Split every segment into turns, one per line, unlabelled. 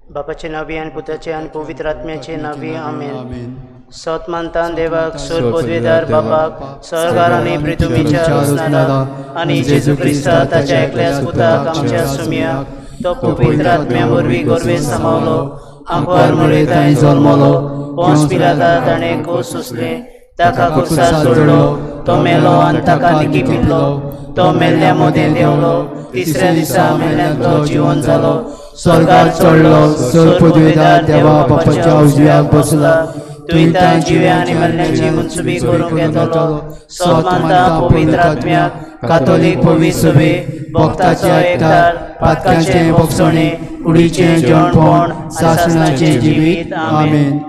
बापाचे नावी आनी पुताचे आनी पवित्र आत्म्याचे नावी, आमेन.
आमेन.
सोत मानतान देवाक, सोर पदवेदार बापाक, स्वर्गार आनी पृथ्वीच्या रचणाराक, आनी जेजू क्रिस्ता ताच्या एकल्याच पुताक, आमच्या सुमयाक, तो पवित्र आत्म्या वरवीं गोरवे समावलो, आंकवार मुळे तांय जल्मलो, पोंस पिलाता ताणें कोस सोंसलें, ताका कुर्सार सोडलो, तो मेलो आनी ताका निकी पिल्लो, तो मेल्ल्या मदें देंवलो, तिसऱ्या दिसा मेल्ल्यांतलो जिवन जालो,
स्वर्गार चडलो, सर पदवेदार देवा बापाच्या उजव्याक बसला,
तुंय तां जिव्या आनी मेल्ल्यांची मनसुबी करूंक येतलो. सोत मानता पवित्र आत्म्याक, कातोलीक पवित्र सभे, भक्ताचो एकठार, पातकांचें भोगसणें, कुडीचें जेवणपण, सासणाचें जिवीत. आमेन.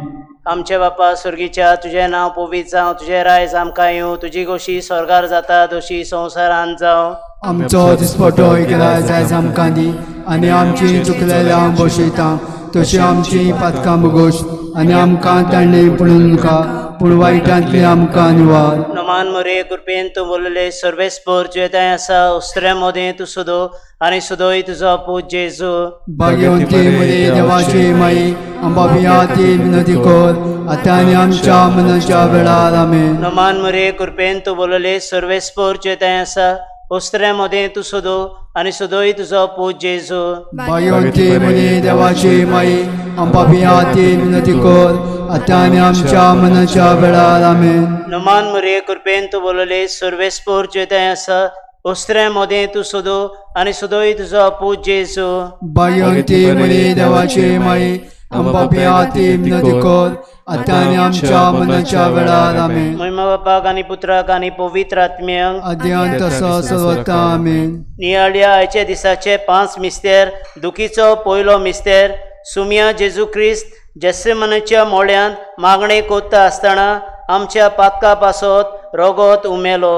आमचे बापा स्वर्गीच्या, तुजें नांव पवित्र जावं, तुजें रायज आमकां येवं, तुजी गोशी स्वर्गार जाता तशी संवसारांत जावं.
आमचो दिसपटो इकरा जायज आमकां दी आनी आमची चुकलेल्या हांव बसयता तशी आमची पातकां भोगोश आनी आमकां ताणें पडून नका, पूण वायटांतली आमकां निवार.
नमान मरे, कृपेन तूं बोलले, सर्वेस्पर तुजें थंय आसा, उस्त्र्या मदें तूं सुदो आनी सुदोय तुजो पूत जेजू.
भाग्यवंती मरे देवाची माई, अंबाबिया ती विनंती कर, आतां आनी आमच्या मनाच्या वेळार. आमेन.
नमान मरे, कृपेन तूं बोलले, सर्वेस्पर तुजें थंय आसा, उस्त्र्या मदें तूं सुदो आनी सुदोय तुजो पूत जेजू.
भाग्यवंती मरे देवाची माई, अंबाबिया ती विनंती कर, आतां आनी आमच्या मनाच्या वेळार. आमेन.
नमान मरे, कृपेन तूं बोलले, सर्वेस्पर तुजें थंय आसा, उस्त्र्या मदें तूं सुदो आनी सुदोय तुजो पूत जेजू.
भाग्यवंती मरे देवाची माई, अंबाबिया ती विनंती कर, आतां आनी आमच्या मनाच्या वेळार. आमेन.
महिमा बापाक आनी पुत्राक आनी पवित्र आत्म्याक.
आद्यान तसो सर्वता. आमेन.
नियाळ्या आयच्या दिसाचे पांच मिस्तेर. दुखीचो पयलो मिस्तेर. सुमिया जेजू क्रिस्त जेसेमनाच्या मोळ्यांत मागणें कोत्ता आसतना आमच्या पातका पासत रोगोत उमेलो.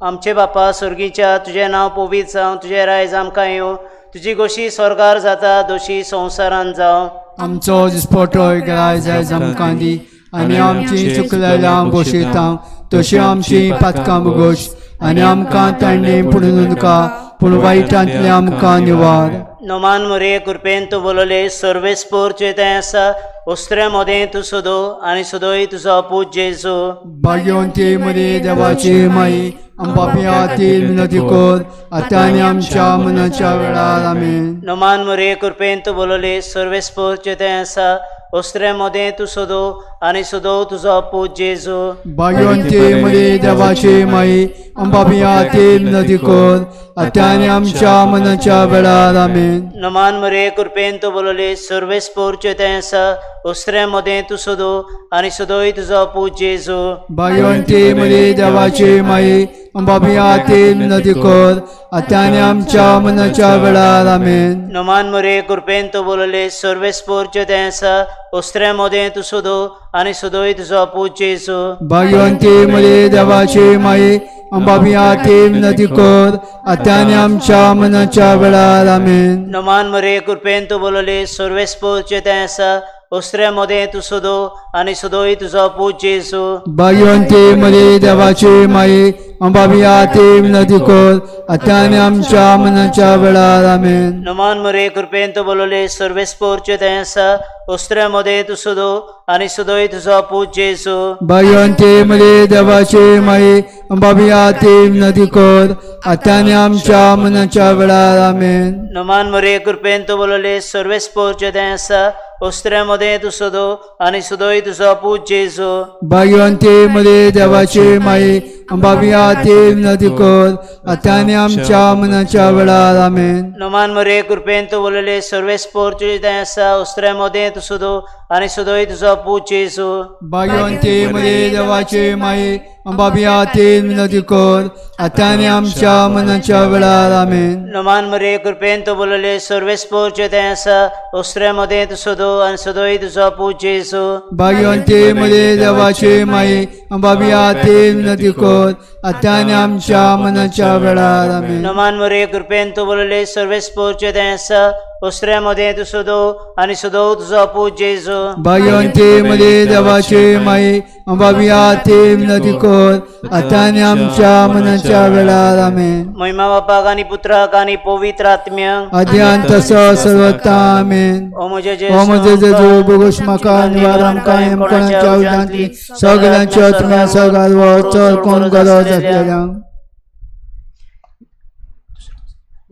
आमचे बापा स्वर्गीच्या, तुजें नांव पवित्र जावं, तुजें रायज आमकां येवं, तुजी गोशी स्वर्गार जाता दोशी संवसारांत जावं.
आमचो दिसपटो इकरा जायज आमकां दी आनी आमची चुकलेल्या बसयता तशी आमची पातकां भोगोश आनी आमकां ताणें पडून नका, पूण वायटांतले आमकां निवार.
नमान मरे, कृपेन तूं बोलले, सर्वेस्पर तुजें थंय आसा, उस्त्र्या मदें तूं सुदो आनी सुदोय तुजो पूत जेजू.
भाग्यवंती मरे देवाची माई, अंबापिया ती विनंती कर, आतां आनी आमच्या मनाच्या वेळार. आमेन.
नमान मरे, कृपेन तूं बोलले, सर्वेस्पर तुजें थंय आसा, उस्त्र्या मदें तूं सुदो आनी सुदो तुजो पूत जेजू.
भाग्यवंती मरे देवाची माई, अंबापिया ती विनंती कर, आतां आनी आमच्या मनाच्या वेळार. आमेन.
नमान मरे, कृपेन तूं बोलले, सर्वेस्पर तुजें थंय आसा, उस्त्र्या मदें तूं सुदो आनी सुदोय तुजो पूत जेजू.
भाग्यवंती मरे देवाची माई, अंबाबिया ती विनंती कर, आतां आनी आमच्या मनाच्या वेळार. आमेन.
नमान मरे, कृपेन तूं बोलले, सर्वेस्पर तुजें थंय आसा, उस्त्र्या मदें तूं सुदो आनी सुदोय तुजो पूत जेजू.
भाग्यवंती मरे देवाची माई, अंबाबिया ती विनंती कर, आतां आनी आमच्या मनाच्या वेळार. आमेन.
नमान मरे, कृपेन तूं बोलले, सर्वेस्पर तुजें थंय आसा, उस्त्र्या मदें तूं सुदो आनी सुदोय तुजो पूत जेजू.
भाग्यवंती मरे देवाची माई, अंबाबिया ती विनंती कर, आतां आनी आमच्या मनाच्या वेळार. आमेन.
नमान मरे, कृपेन तूं बोलले, सर्वेस्पर तुजें थंय आसा, उस्त्र्या मदें तूं सुदो आनी सुदोय तुजो पूत जेजू.
भाग्यवंती मरे देवाची माई, अंबाबिया ती विनंती कर, आतां आनी आमच्या मनाच्या वेळार. आमेन.
नमान मरे, कृपेन तूं बोलले, सर्वेस्पर तुजें थंय आसा, उस्त्र्या मदें तूं सुदो आनी सुदोय तुजो पूत जेजू.
भाग्यवंती मरे देवाची माई, अंबाबिया ती विनंती कर, आतां आनी आमच्या मनाच्या वेळार. आमेन.
नमान मरे, कृपेन तूं बोलले, सर्वेस्पर तुजें थंय आसा, उस्त्र्या मदें तूं सुदो आनी सुदोय तुजो पूत जेजू.
भाग्यवंती मरे देवाची माई, अंबाबिया ती विनंती कर, आतां आनी आमच्या मनाच्या वेळार. आमेन.
नमान मरे, कृपेन तूं बोलले, सर्वेस्पर तुजें थंय आसा, उस्त्र्या मदें तूं सुदो आनी सुदोय तुजो पूत जेजू.
भाग्यवंती मरे देवाची माई, अंबाबिया ती विनंती कर, आतां आनी आमच्या मनाच्या वेळार. आमेन.
नमान मरे, कृपेन तूं बोलले, सर्वेस्पर तुजें थंय आसा, उसऱ्या मदें तूं सदो आनी सदो तुजो पूत जेजू.
भाग्यवंती मध्ये देवाचे माई, बाबिया ते विनंती कर, आतां आनी आमच्या मनाच्या वेळार. आमेन.
महिमा बापाक आनी पुत्राक आनी पवित्र आत्म्याक.
आद्यान तसो सर्वता. आमेन.
ओ म्हजे
ओ म्हजे जेजू, बोगोश म्हाका निवार आमकां येमकोणाच्या उज्यांतली सगळ्यांच्या आत्म्या सगळ्यात व चड कोण गरज आसलेल्यांक.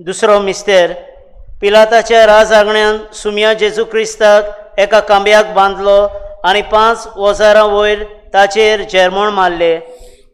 दुसरो मिस्तेर. पिलाताच्या राज आंगण्यान सुम्या जेजू क्रिस्ताक एका खांब्याक बांदलो आनी 5 वजारां वयर ताचेर जेरमोण मारले.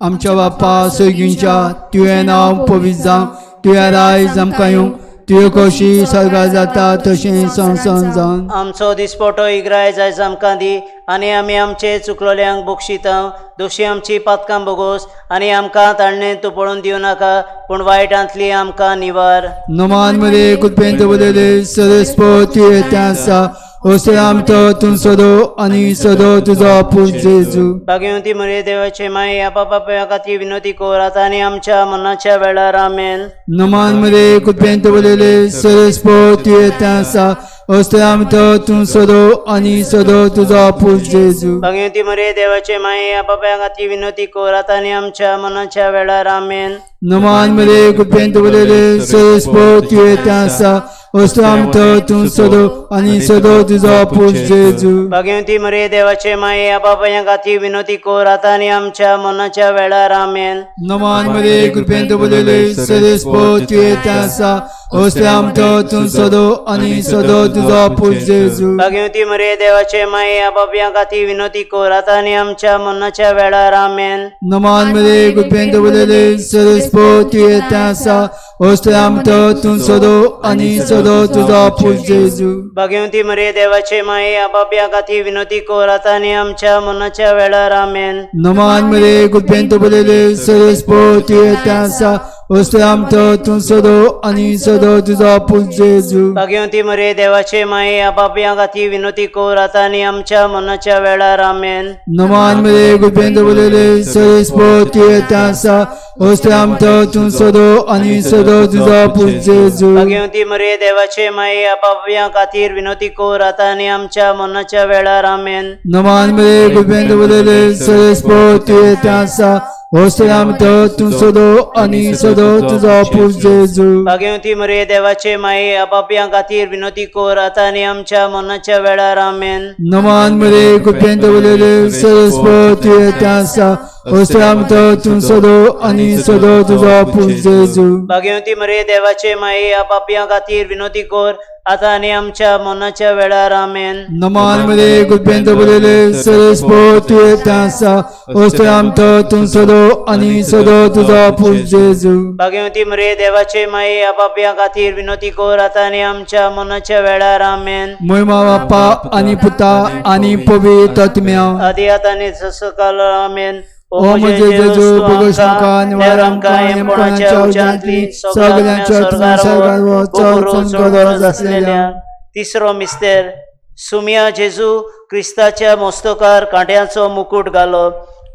आमच्या बापा सगळींच्या, तुवें नांव पवित्र जावं, तुवें रायज आमकां येवं, तुवें कशी सर्गार जाता तशें संवसार जावन.
आमचो दिसपटो इग्राय आयज आमकां दी आनी आमी आमचे चुकलोल्यांक बक्षिता, दोशी आमची पातकां बोगोस आनी आमकां ताळणें तूं पळोवन दिवं नाका, पूण वायटांतली आमकां निवार.
नमान मरे कुदपेंत बदले सरस्पती आसा, ओसराम तो तूं सदो आनी सदो तुजो पूत जेजू.
भाग्यवंती मरे देवाचे माई, आपा खातीर विनोती कर, आतां आनी आमच्या मनाच्या वेळार. आमेन.
नमान मरे कुदपेंत बदले सरस्पती आसा, ओसराम तो तूं सदो आनी सदो तुजो पूत जेजू.
भाग्यवंती मरे देवाचे माई, आपा खातीर विनोती कर, आतां आनी आमच्या मनाच्या वेळार. आमेन.
नमान मरे कुदपेंत बदले सरस्पती आसा, ओसराम तो तूं सदो आनी सदो तुजो पूत जेजू.
भाग्यवंती मरे देवाचे माई, आपा खातीर विनोती कर, आतां आनी आमच्या मनाच्या वेळार. आमेन.
नमान मरे कृपेंत बोलले सरस्पती आसा, ओसराम तो तूं सदो आनी सदो तुजो पूत जेजू.
भाग्यवंती मरे देवाचे माई, आपा खातीर विनोती कर, आतां आनी आमच्या मनाच्या वेळार. आमेन.
नमान मरे कृपेंत बोलले सरस्पती आसा, ओसराम तो तूं सदो आनी सदो तुजो पूत जेजू.
भाग्यवंती मरे देवाचे माई, आपा खातीर विनोती कर, आतां आनी आमच्या मनाच्या वेळार. आमेन.
नमान मरे कृपेंत बोलले सरस्पती आसा, ओसराम तो तूं सदो आनी सदो तुजो पूत जेजू.
भाग्यवंती मरे देवाचे माई, आपा खातीर विनोती कर, आतां आनी आमच्या मनाच्या वेळार. आमेन.
नमान मरे कृपेंत बोलले सरस्पती आसा, ओसराम तो तूं सदो आनी सदो तुजो पूत जेजू.
भाग्यवंती मरे देवाचे माई, आपा खातीर विनोती कर, आतां आनी आमच्या मनाच्या वेळार. आमेन.
नमान मरे कृपेंत बोलले सरस्पती आसा, ओसराम तो तूं सदो आनी सदो तुजो पूत जेजू.
भाग्यवंती मरे देवाचे माई, आपा खातीर विनोती कर, आतां आनी आमच्या मनाच्या वेळार. आमेन.
नमान मरे कृपेंत बोलले सरस्पती आसा, ओसराम तो तूं सदो आनी सदो तुजो पूत जेजू.
भाग्यवंती मरे देवाचे माई, आपा खातीर विनोती कर, आतां आनी आमच्या मनाच्या वेळार. आमेन.
नमान मरे कृपेंत बोलले सरस्पती आसा, ओसराम तो तूं सदो आनी सदो तुजो पूत जेजू.
भाग्यवंती मरे देवाचे माई, आपा खातीर विनोती कर, आतां आनी आमच्या मनाच्या वेळार. आमेन.
मोयमा बाप्पा आनी पुता आनी पवित्र आत्म्या.
आदी आतां आनी सकाल. आमेन.
ओ म्हजे जेजू, बोगोश म्हाका निवार आमकां येमकोणाच्या उज्यांतली सगळ्यांच्या आत्म्या सर्गार व चड कोण गरज आसलेल्या.
तिसरो मिस्तेर. सुमिया जेजू क्रिस्ताच्या मोस्तकार कांट्यांचो मुकूट घालो.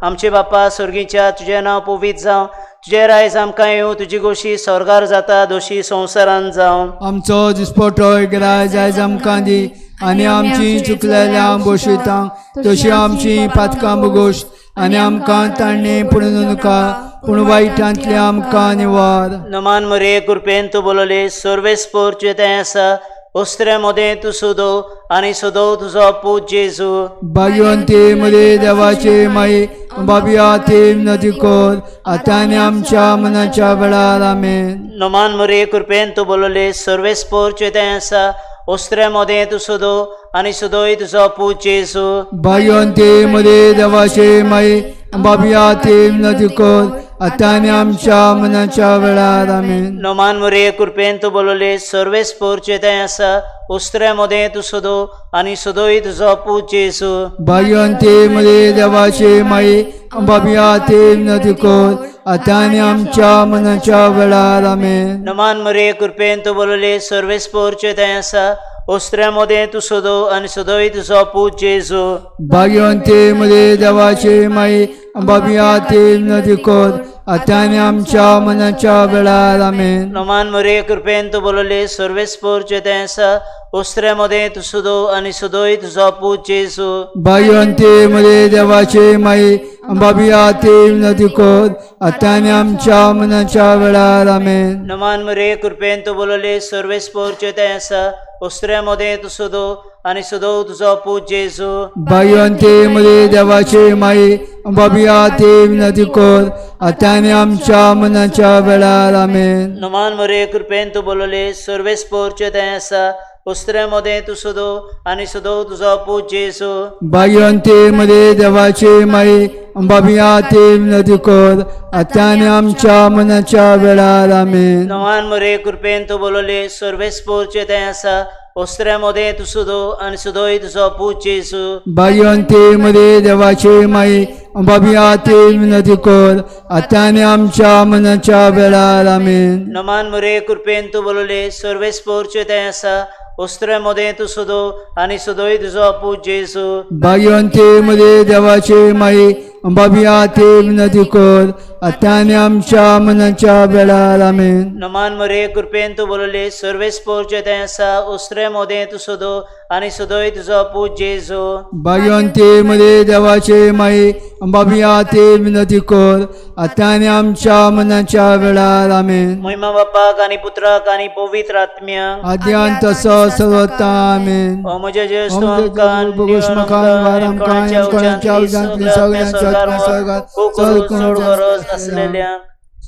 आमचे बापा स्वर्गीच्या, तुजें नांव पवित्र जावं, तुजें रायज आमकां येवं, तुजी गोशी स्वर्गार जाता दोशी संवसारान जावं.
आमचो दिसपटो ग्राय आयज आमकां दी, आनी आमची चुकलेल्या बोशयता तशी आमची पातकां बोगोश, आनी आमकां ताणें पुणून नका, पूण वायटांतले आमकां निवार.
नमान मरे कृपेन तूं बोलले, सर्वेस्पोर तुजें तें आसा, ओस्त्रे मदें तूं सदो आनी सदो तुजो पूत जेजू.
भाग्यवंती मरे देवाचे माई, बाबिया ते विनंती कर, आतां आनी आमच्या मनाच्या वेळार. आमेन.
नमान मरे कृपेन तूं बोलले, सर्वेस्पोर तुजें तें आसा, ओस्त्रे मदें तूं सदो आनी सदोय तुजो पूत जेजू.
भाग्यवंती मरे देवाचे माई, बाबिया ते विनंती कर, आतां आनी आमच्या मनाच्या वेळार. आमेन.
नमान मरे कृपेन तूं बोलले, सर्वेस्पोर तुजें तें आसा, ओस्त्रे मदें तूं सदो आनी सदोय तुजो पूत जेजू.
भाग्यवंती मरे देवाचे माई, बाबिया ते विनंती कर, आतां आनी आमच्या मनाच्या वेळार. आमेन.
नमान मरे कृपेन तूं बोलले, सर्वेस्पोर तुजें तें आसा, ओस्त्र्या मदें तूं सदो आनी सदोय तुजो पूत जेजू.
भाग्यवंते मरे देवाचे माई, बाबिया ते विनंती कर आतां आनी आमच्या मनाच्या वेळार. आमेन.
नमान मरे, कृपेन तूं बोलले, सर्वेस्पोर जें आसा, ओस्त्र्या मदें तूं सदो आनी सदोय तुजो पूत जेजू.
भाग्यवंते मरे देवाचे माई, बाबिया ते विनंती कर आतां आनी आमच्या मनाच्या वेळार. आमेन.
नमान मरे, कृपेन तूं बोलले, सर्वेस्पोर जें आसा, ओस्त्र्या मदें तूं सदो आनी सदो तुजो पूत जेजू.
भाग्यवंते मरे देवाचे माई, बाबिया ते विनंती कर आतां आनी आमच्या मनाच्या वेळार. आमेन.
नमान मरे, कृपेन तूं बोलले, सर्वेस्पोर जें आसा, ओस्त्र्या मदें तूं सदो आनी सदो तुजो पूत जेजू.
भाग्यवंते मरे देवाचे माई, बाबिया ते विनंती कर आतां आनी आमच्या मनाच्या वेळार. आमेन.
नमान मरे, कृपेन तूं बोलले, सर्वेस्पोर जें आसा, ओस्त्र्या मदें तूं सदो आनी सदोय तुजो पूत जेजू.
भाग्यवंते मरे देवाचे माई, बाबिया ते विनंती कर आतां आनी आमच्या मनाच्या वेळार. आमेन.
नमान मरे, कृपेन तूं बोलले, सर्वेस्पोर जें आसा, ओस्त्र्या मदें तूं सदो आनी सदोय तुजो पूत जेजू.
भाग्यवंते मरे देवाचे माई, बाबिया ते विनंती कर आतां आनी आमच्या मनाच्या वेळार. आमेन.
नमान मरे, कृपेन तूं बोलले, सर्वेस्पोर जें आसा, ओस्त्र्या मदें तूं सदो आनी सदोय तुजो पूत जेजू.
भाग्यवंते मरे देवाचे माई, बाबिया ते विनंती कर आतां आनी आमच्या मनाच्या वेळार. आमेन.
महिमा बापाक आनी पुत्राक आनी पवित्र आत्म्याक.
आद्यान तसो सर्वता. आमेन.
ओ म्हज्या जेजू,
ओ म्हज्या
आमकां
जेजू, भोगोस म्हाका, वार आमकां, कोणाच्या उज्यांतली सगळ्यांच्या आत्म्या स्वर्गात
खूब
चड
चड
करून
गरज आसलेल्या.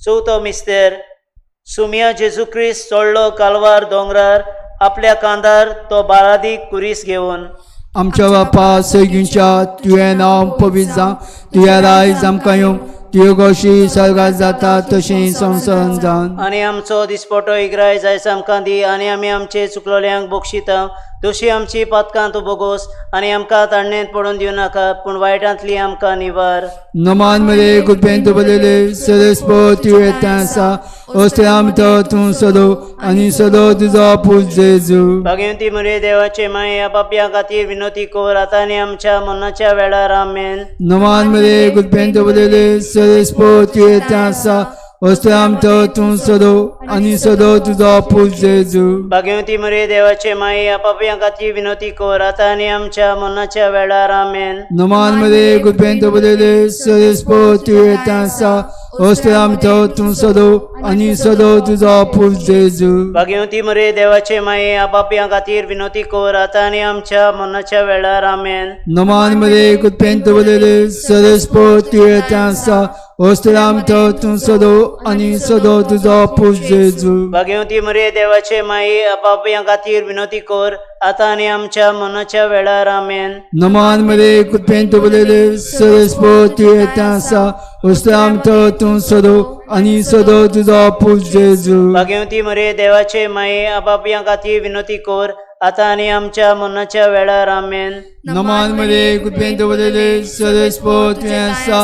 चवथो मिस्तेर. सुमिया जेजू क्रिस्त चडलो कालवार दोंगरार आपल्या कांदार तो बारादीक कुरीस घेवन.
आमच्या बापा सगळींच्या, तुवें नांव पवित्र जावं, तुवें रायज आमकां येवं, तुज्यो गोशी स्वर्गात जाता तशी संवसारांत जावन.
आनी आमचो दिसपटो इग्राय जायस आमकां दी, आनी आमी आमचे चुकलोल्यांक बक्षिता, दोशी आमची पातकां तूं बोगोस, आनी आमकां ताणेंत पडून दिवं नाका, पूण वायटांतली आमकां निवार.
नमान मरे, कृपेन बदले सरस्पो तुवें आसा, ओस्त्राम तो तूं सदो आनी सदो तुजो पूत जेजू.
भाग्यवंती मरे देवाचे माये, पापया खातीर विनोती कर आतां आनी आमच्या मरणाच्या वेळार. आमेन.
नमान मरे, कृपेन बदले सरस्पो तुवें आसा, ओस्त्राम तो तूं सदो आनी सदो तुजो पूत जेजू.
भाग्यवंती मरे देवाचे माये, पापया खातीर विनोती कर आतां आनी आमच्या मरणाच्या वेळार. आमेन.
नमान मरे, कृपेन बदले सरस्पो तुवें आसा, ओस्त्राम तो तूं सदो आनी सदो तुजो पूत जेजू.
भाग्यवंती मरे देवाचे माये, पापया खातीर विनोती कर आतां आनी आमच्या मरणाच्या वेळार. आमेन.
नमान मरे, कृपेन बदले सरस्पो तुवें आसा, ओस्त्राम तो तूं सदो आनी सदो तुजो पूत जेजू.
भाग्यवंती मरे देवाचे माये, पापया खातीर विनोती कर आतां आनी आमच्या मरणाच्या वेळार. आमेन.
नमान मरे, कृपेन बदले सरस्पो तुवें आसा, ओस्त्राम तो तूं सदो आनी सदो तुजो पूत जेजू.
भाग्यवंती मरे देवाचे माये, पापया खातीर विनोती कर आतां आनी आमच्या मरणाच्या वेळार. आमेन.
नमान मरे, कृपेन बदले सरस्पो तुवें आसा,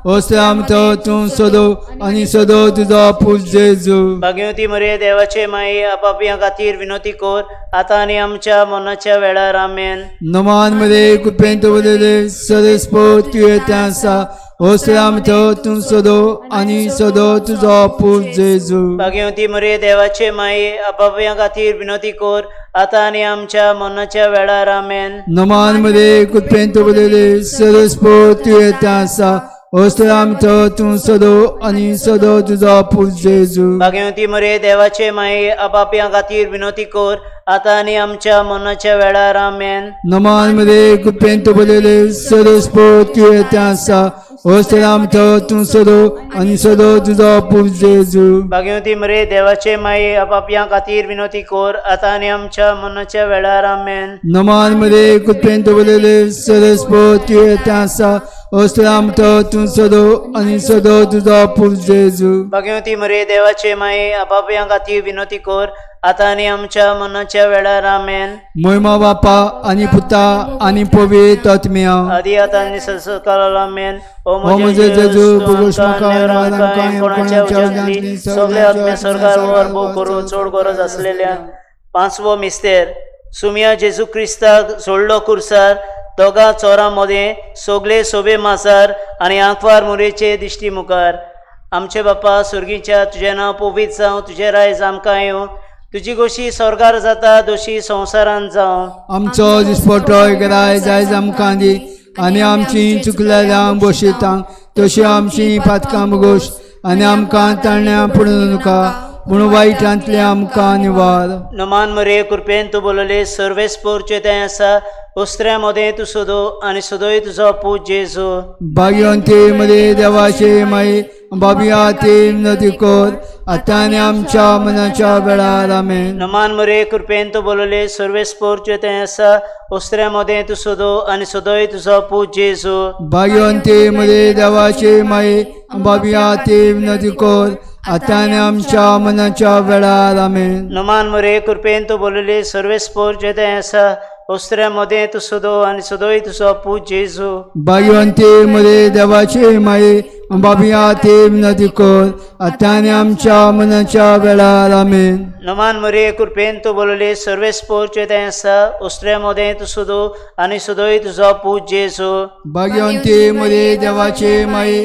ओस्त्राम तो तूं सदो आनी सदो तुजो पूत जेजू.
भाग्यवंती मरे देवाचे माये, पापया खातीर विनोती कर आतां आनी आमच्या मरणाच्या वेळार. आमेन.
नमान मरे, कृपेन बदले सरस्पो तुवें आसा, ओस्त्राम तो तूं सदो आनी सदो तुजो पूत जेजू.
भाग्यवंती मरे देवाचे माये, पापया खातीर विनोती कर आतां आनी आमच्या मरणाच्या वेळार. आमेन.
नमान मरे, कृपेन बदले सरस्पो तुवें आसा, ओस्त्राम तो तूं सदो आनी सदो तुजो पूत जेजू.
भाग्यवंती मरे देवाचे माये, पापया खातीर विनोती कर आतां आनी आमच्या मरणाच्या वेळार. आमेन.
नमान मरे, कृपेन बदले सरस्पो तुवें आसा, ओस्त्राम तो तूं सदो आनी सदो तुजो पूत जेजू.
भाग्यवंती मरे देवाचे माये, पापया खातीर विनोती कर आतां आनी आमच्या मरणाच्या वेळार. आमेन.
नमान मरे, कृपेन बदले सरस्पो तुवें आसा, ओस्त्राम तो तूं सदो आनी सदो तुजो पूत जेजू.
भाग्यवंती मरे देवाचे माये, पापया खातीर विनोती कर आतां आनी आमच्या मरणाच्या वेळार. आमेन.
मोयमा बापा आनी पुता आनी पवित्र आत्म्या.
आदी आतां आनी संस्काराला. आमेन. ओ
ओ
म्हजे जेजू,
भोगोस
आमकां
म्हाका,
नेवरा आमकां,
आमकां,
कोणाच्या
कोणाच्या
उज्यांतली
उज्यांतली
सगळ्या आत्म्या
सगळ्या
स्वर्गार
आत्म्या
वर भोग
स्वर्गार
करून चड गरज
चड
आसलेल्या. पांचवो मिस्तेर. सुमिया जेजू क्रिस्ताक सोडलो कुर्सार दोगां चोरां मदें सोगले सोबे मासार आनी आंकवार मुरेचे दिश्टी मुखार. आमचे बापा सुर्गीच्या तुजें नांव पवित्र जावं, तुजें रायज आमकां येवं, तुजी गोशी स्वर्गार जाता दोशी संवसारांत जावं.
आमचो दिसपटो रायज आयज आमकां दी आनी आमची चुकलेल्या बोशितां तशी आमची पातकां गोश आनी आमकां ताळण्या पडूं नका पूण वायटांतले आमकां निवार.
नमान मरे कृपेन तूं बोलले सर्वेस्पोरचें तें आसा उस्त्र्या मदें तूं सोदो आनी सोदोय तुजो पूत जेजू.
भाग्यवंती मरे देवाचे माई बाबिया ते नदी कर आतां आनी आमच्या मनाच्या वेळार. आमेन.
नमान मरे कृपेन तूं बोलले सर्वेस्पोरचें तें आसा उस्त्र्या मदें तूं सोदो आनी सोदोय तुजो पूत जेजू.
भाग्यवंती मरे देवाचे माई बाबिया ते नदी कर आतां आनी आमच्या मनाच्या वेळार. आमेन.
नमान मरे कृपेन तूं बोलले सर्वेस्पोरचें तें आसा उस्त्र्या मदें तूं सोदो आनी सोदोय तुजो पूत जेजू.
भाग्यवंती मरे देवाचे माई बाबिया ते नदी कर आतां आनी आमच्या मनाच्या वेळार. आमेन.
नमान मरे कृपेन तूं बोलले सर्वेस्पोरचें तें आसा उस्त्र्या मदें तूं सोदो आनी सोदोय तुजो पूत जेजू.
भाग्यवंती मरे देवाचे माई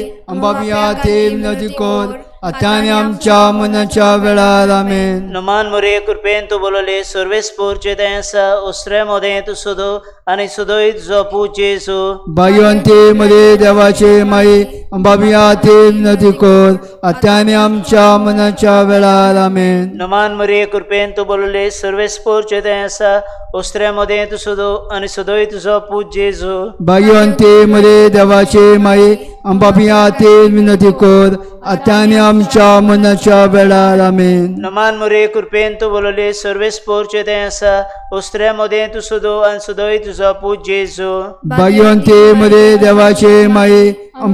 बाबिया ते नदी कर आतां आनी आमच्या मनाच्या वेळार. आमेन.
नमान मरे कृपेन तूं बोलले सर्वेस्पोरचें तें आसा उस्त्र्या मदें तूं सोदो आनी सोदोय तुजो पूत जेजू.
भाग्यवंती मरे देवाचे माई बाबिया ते नदी कर आतां आनी आमच्या मनाच्या वेळार. आमेन.
नमान मरे कृपेन तूं बोलले सर्वेस्पोरचें तें आसा उस्त्र्या मदें तूं सोदो आनी सोदोय तुजो पूत जेजू.
भाग्यवंती मरे देवाचे माई बाबिया ते विनंती कर आतां आनी आमच्या मनाच्या वेळार. आमेन.
नमान मरे कृपेन तूं बोलले सर्वेस्पोरचें तें आसा उस्त्र्या मदें तूं सोदो आनी सोदोय तुजो पूत जेजू.
भाग्यवंती मरे देवाचे माई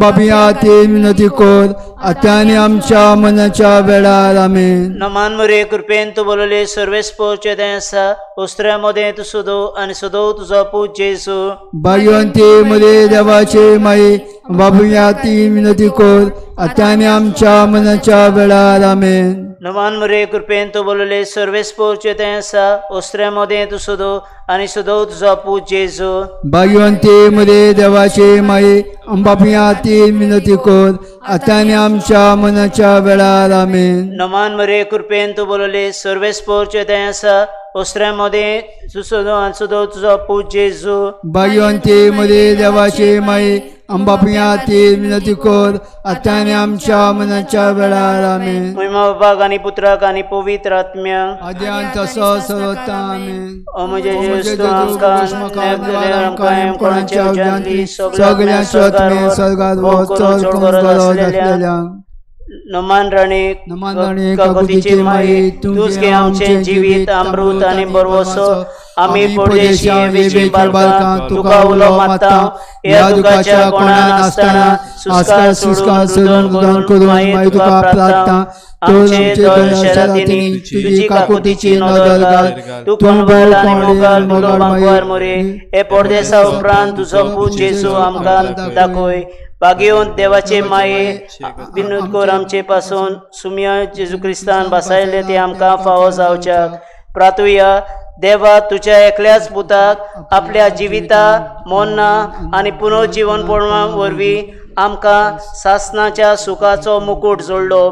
बाबिया ते विनंती कर आतां आनी आमच्या मनाच्या वेळार. आमेन.
नमान मरे कृपेन तूं बोलले सर्वेस्पोरचें तें आसा उस्त्र्या मदें तूं सोदो आनी सोदो तुजो पूत जेजू.
भाग्यवंती मरे देवाचे माई बाबिया ती विनंती कर आतां आनी आमच्या मनाच्या वेळार. आमेन.
नमान मरे कृपेन तूं बोलले सर्वेस्पोरचें तें आसा उस्त्र्या मदें तूं सोदो आनी सोदो तुजो पूत जेजू.
भाग्यवंती मरे देवाचे माई बाबिया ती विनंती कर आतां आनी आमच्या मनाच्या वेळार. आमेन.
नमान मरे कृपेन तूं बोलले सर्वेस्पोरचें तें आसा उस्त्र्या मदें तूं सोदो आनी सोदो तुजो पूत जेजू.
भाग्यवंती मरे देवाचे माई बाबिया ती विनंती कर आतां आनी आमच्या मनाच्या वेळार. आमेन.
महिमा बाबाक आनी पुत्राक आनी पवित्र आत्म्याक.
आद्यान तसो सर्वता. आमेन.
ओ म्हजे
ओ
जेजू
म्हजे
आमकां
आमकां
आमकां
कोणाच्या उज्यांतली सगळ्यांच्या आत्मे स्वर्गात वच चड करून गरज आसलेल्यांक.
नमान राणी
नमान राणी
काकुतीची माई, तूंच घे आमचें जिवीत अमृत आनी बरवसो. आमी परदेशी वेची बालकां तुका उलो मारता. ह्या दुखाच्या कोणान आसतना
आजकाल सुस्कार सोडून रुदन करून माई तुका प्रार्थना.
आमचे दर्शनातिनी तुजी काकुतीची नदर घाल. तूं कोणबळ आनी मोगाल मुलो बांकवार मोरे हे परदेसा उपरांत तुजो पूत जेजू आमकां दाखय. भाग्यवंत देवाचे माये विनोद कर आमचे पासून. सुमिया जेजू क्रिस्तान बसायले ते आमकां फावो जावच्याक. प्रातुया. देवा तुज्या एकल्याच पुताक आपल्या जिविता मोन्ना आनी पुनर्जिवनपणा वरवीं आमकां सासणाच्या सुखाचो मुकूट जोडलो.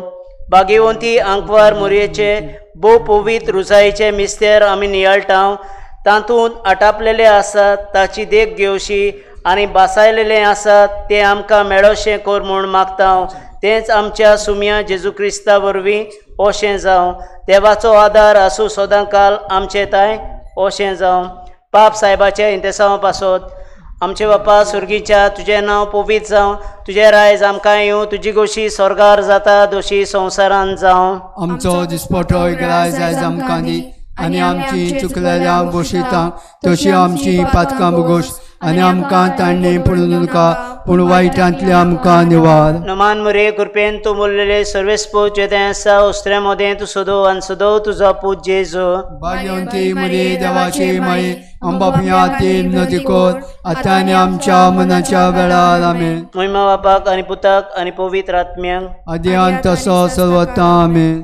भाग्यवंती आंकवार मोरयेचे भोव पवित्र रुजायेचे मिस्तेर आमी नियाळटा. तातूंत आटापलेले आसात ताची देख घेवशी आनी बासायलेले आसात ते आमकां मेळोशें कर म्हूण मागता. तेंच आमच्या सुमया जेजू क्रिस्ता वरवीं ओशें जावं. देवाचो आदार आसूं सदांकाल आमचे ताय. ओशें जावं. पाप सायबाच्या इंतेसांवा पासत. आमचे बापा सुर्गीच्या, तुजें नांव पवित्र जावं, तुजें रायज आमकां येवं, तुजी गोशी स्वर्गार जाता दोशी संवसारांत जावं.
आमचो दिसपटो इगराय जायज आमकां दी आनी आमची चुकलेल्या बोशितां तशी आमची पातकां बोगोश आनी आमकां तांणी पडूं नाका पूण वायटांतले आमकां निवार.
नमान मरे कृपेन तूं बोललेले सर्वेस्पोचे तें आसा उस्त्र्या मदें तूं सोदो आनी सोदो तुजो पूत जेजू.
भाग्यवंती मरे देवाचे माये अंबापिया ते नदी कर आतां आनी आमच्या मनाच्या वेळार. आमेन.
महिमा बापाक आनी पुताक आनी पवित्र आत्म्याक.
आदी आनी तसो सर्वता. आमेन.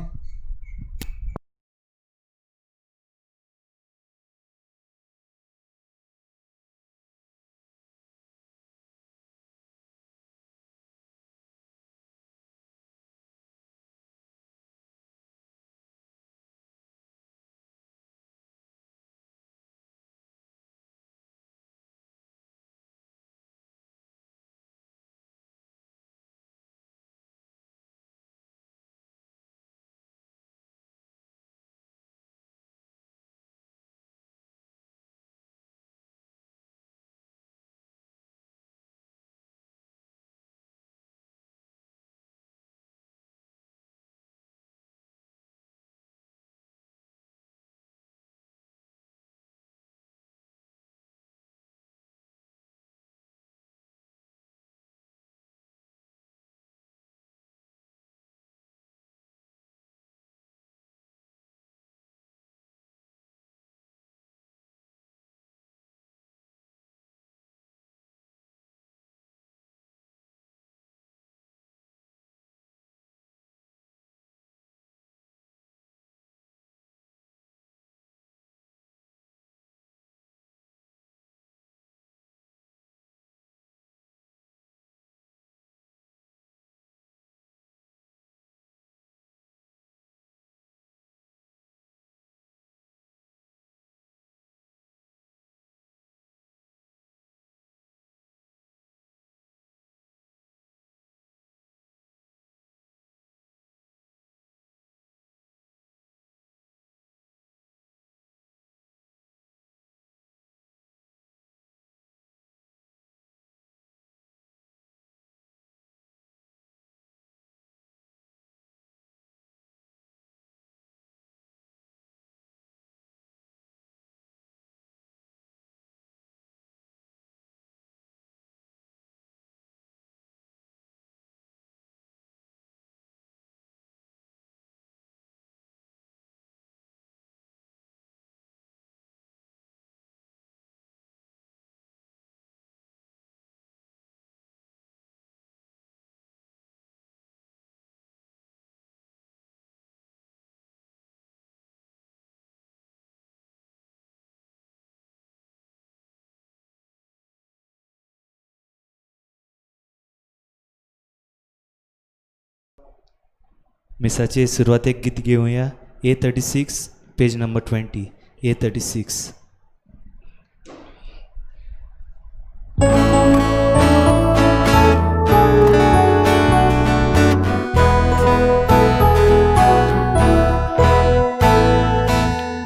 मिसाचे सुरवातेक गीत घेवया. A 36, page number 20. A 36.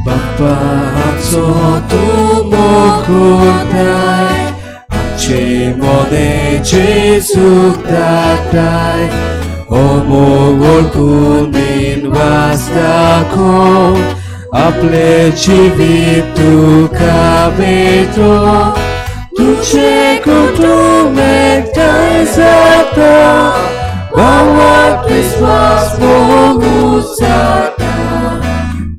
बाप्पाचो तूं मोग आमचे मोने जेजूक धाडटाय हो मोग वळखून विनवास दाखोवन आपलें जिवीत तुका भेटोवन तुजें कुटुंब एकठांय जाता भावाक विस्वास मोगू जाता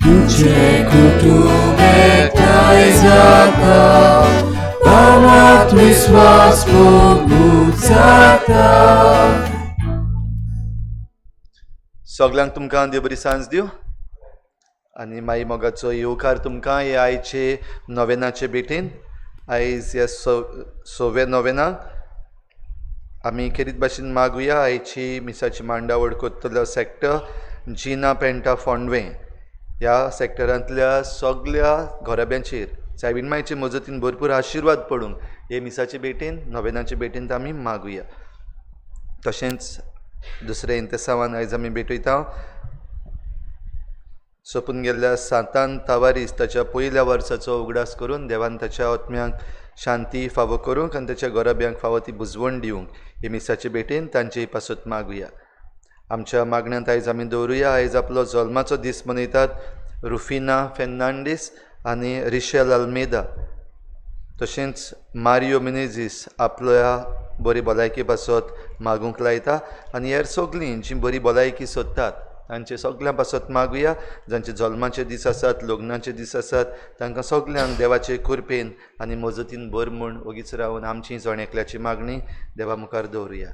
तुजें कुटुंब एकठांय जाता भावात विस्वास मोगू जाता.
सगल्यांक तुमकां देव बरी सांज दिवं आनी माई मोगाचो येवकार तुमकां हे आयचे नोवेनाचे भेटेन. आयज ह्या सव्या नोवेनाक आमी खेरीत भाशेन मागुया आयची मिसाची मांडावळ करतलो सेक्टर जिना पेंटा फोंडवें ह्या सेक्टरांतल्या सगल्या घराब्यांचेर सायबीण मायचे मजतीन भरपूर आशिर्वाद पडूंक हे मिसाचे भेटेन नोवेनाचे भेटेन आमी मागुया. तशेंच दुसरें इंतेसांवान आयज आमी भेटयता. सोंपून गेल्ल्या सांतान तावारीस ताच्या पयल्या वर्साचो उगडास करून देवान ताच्या आत्म्यांक शांती फावो करूंक आनी ताच्या घराब्यांक फावो ती बुजवण दिवंक हे मिसाचे भेटेन तांचे पासत मागुया. आमच्या मागण्यांत आयज आमी दवरुया. आयज आपलो जल्माचो दीस मनयतात रुफिना फेर्नांडीस आनी रिशेल अल्मेदा. तशेंच मारियो मिनेझीस आपल्या बरी भलायकी पासत मागूंक लायता आनी हेर सगलीं जीं बरी भलायकी सोदतात तांचे सगल्यां पासत मागुया. जांचे जल्माचे दीस आसात, लग्नाचे दीस आसात, तांकां सगल्यांक देवाचे कृपेन आनी मजतीन भर म्हूण ओगीच रावन आमची जण एकल्याची मागणी देवा मुखार दवरुया.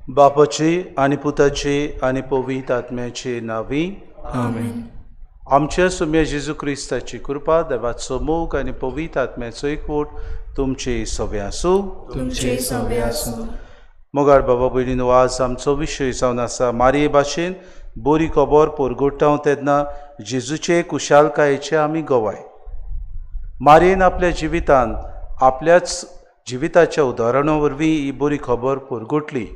बापाची आनी पुताची आनी पवित्र आत्म्याची नांवी
आमेन.
आमच्या सुम्या जेजू क्रिस्ताची कृपा, देवाचो मोग आनी पवित्र आत्म्याचो एकवट तुमचे सवे आसूं.
तुमचे सवे आसूं.
मोगाळ बाबा भयणीनो, आज आमचो विशय जावन आसा मारये भाशेन बरी खबर परगटाव तेन्ना जेजूचे कुशालकायेचे आमी गवाय. मारयेन आपल्या जिवितान आपल्याच जिविताच्या उदाहरणा वरवीं ही बरी खबर परगटली.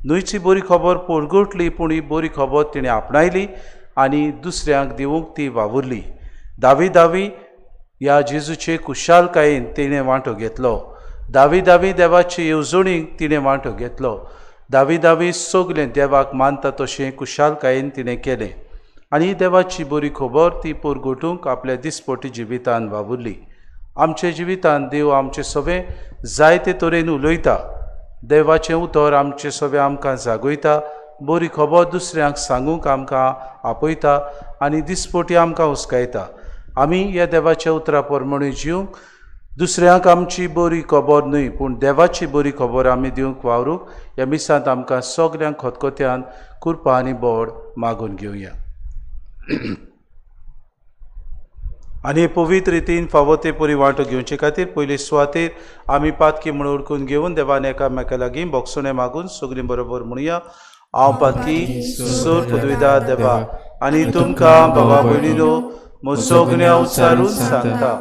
न्हयच ही बरी खबर परगटली, पूण ही बरी खबर तिणें आपणायली आनी दुसऱ्यांक दिवंक ती वावुरली. दावी दावी ह्या जेजूचे कुशालकायेन तिणें वांटो घेतलो. दावी दावी देवाचे येवजणीक तिणें वांटो घेतलो. दावी दावी सगलें देवाक मानता तशें कुशालकायेन तिणें केलें आनी देवाची बरी खबर ती परगटूंक आपल्या दिसपटी जिवितान वावुरली. आमच्या जिवितान देव आमचे सगळें जायते तरेन उलयता. देवाचें उतर आमचें सगळें आमकां जागयता, बरी खबर दुसऱ्यांक सांगूंक आमकां आपयता आनी दिसपटी आमकां हुस्कायता. आमी ह्या देवाच्या उतरा प्रमाणे जिवंक, दुसऱ्यांक आमची बरी खबर न्हय पूण देवाची बरी खबर आमी दिवंक वावरूंक ह्या मिसांत आमकां सगल्यांक खतखत्यान कृपा आनी बोड मागून घेवया. आनी पवित्र रितीन फावो ते परी वांटो घेवचे खातीर पयले सुवातेर आमी पातकी म्हूण उडकून घेवन देवान एकामेका लागीं बोगसणें मागून सगळीं बरोबर म्हणुया. हांव पातकी सोर पदवीदार देवा आनी तुमकां बाबा भयणीनो म्हजो गुन्यांव उच्चारून सांगता.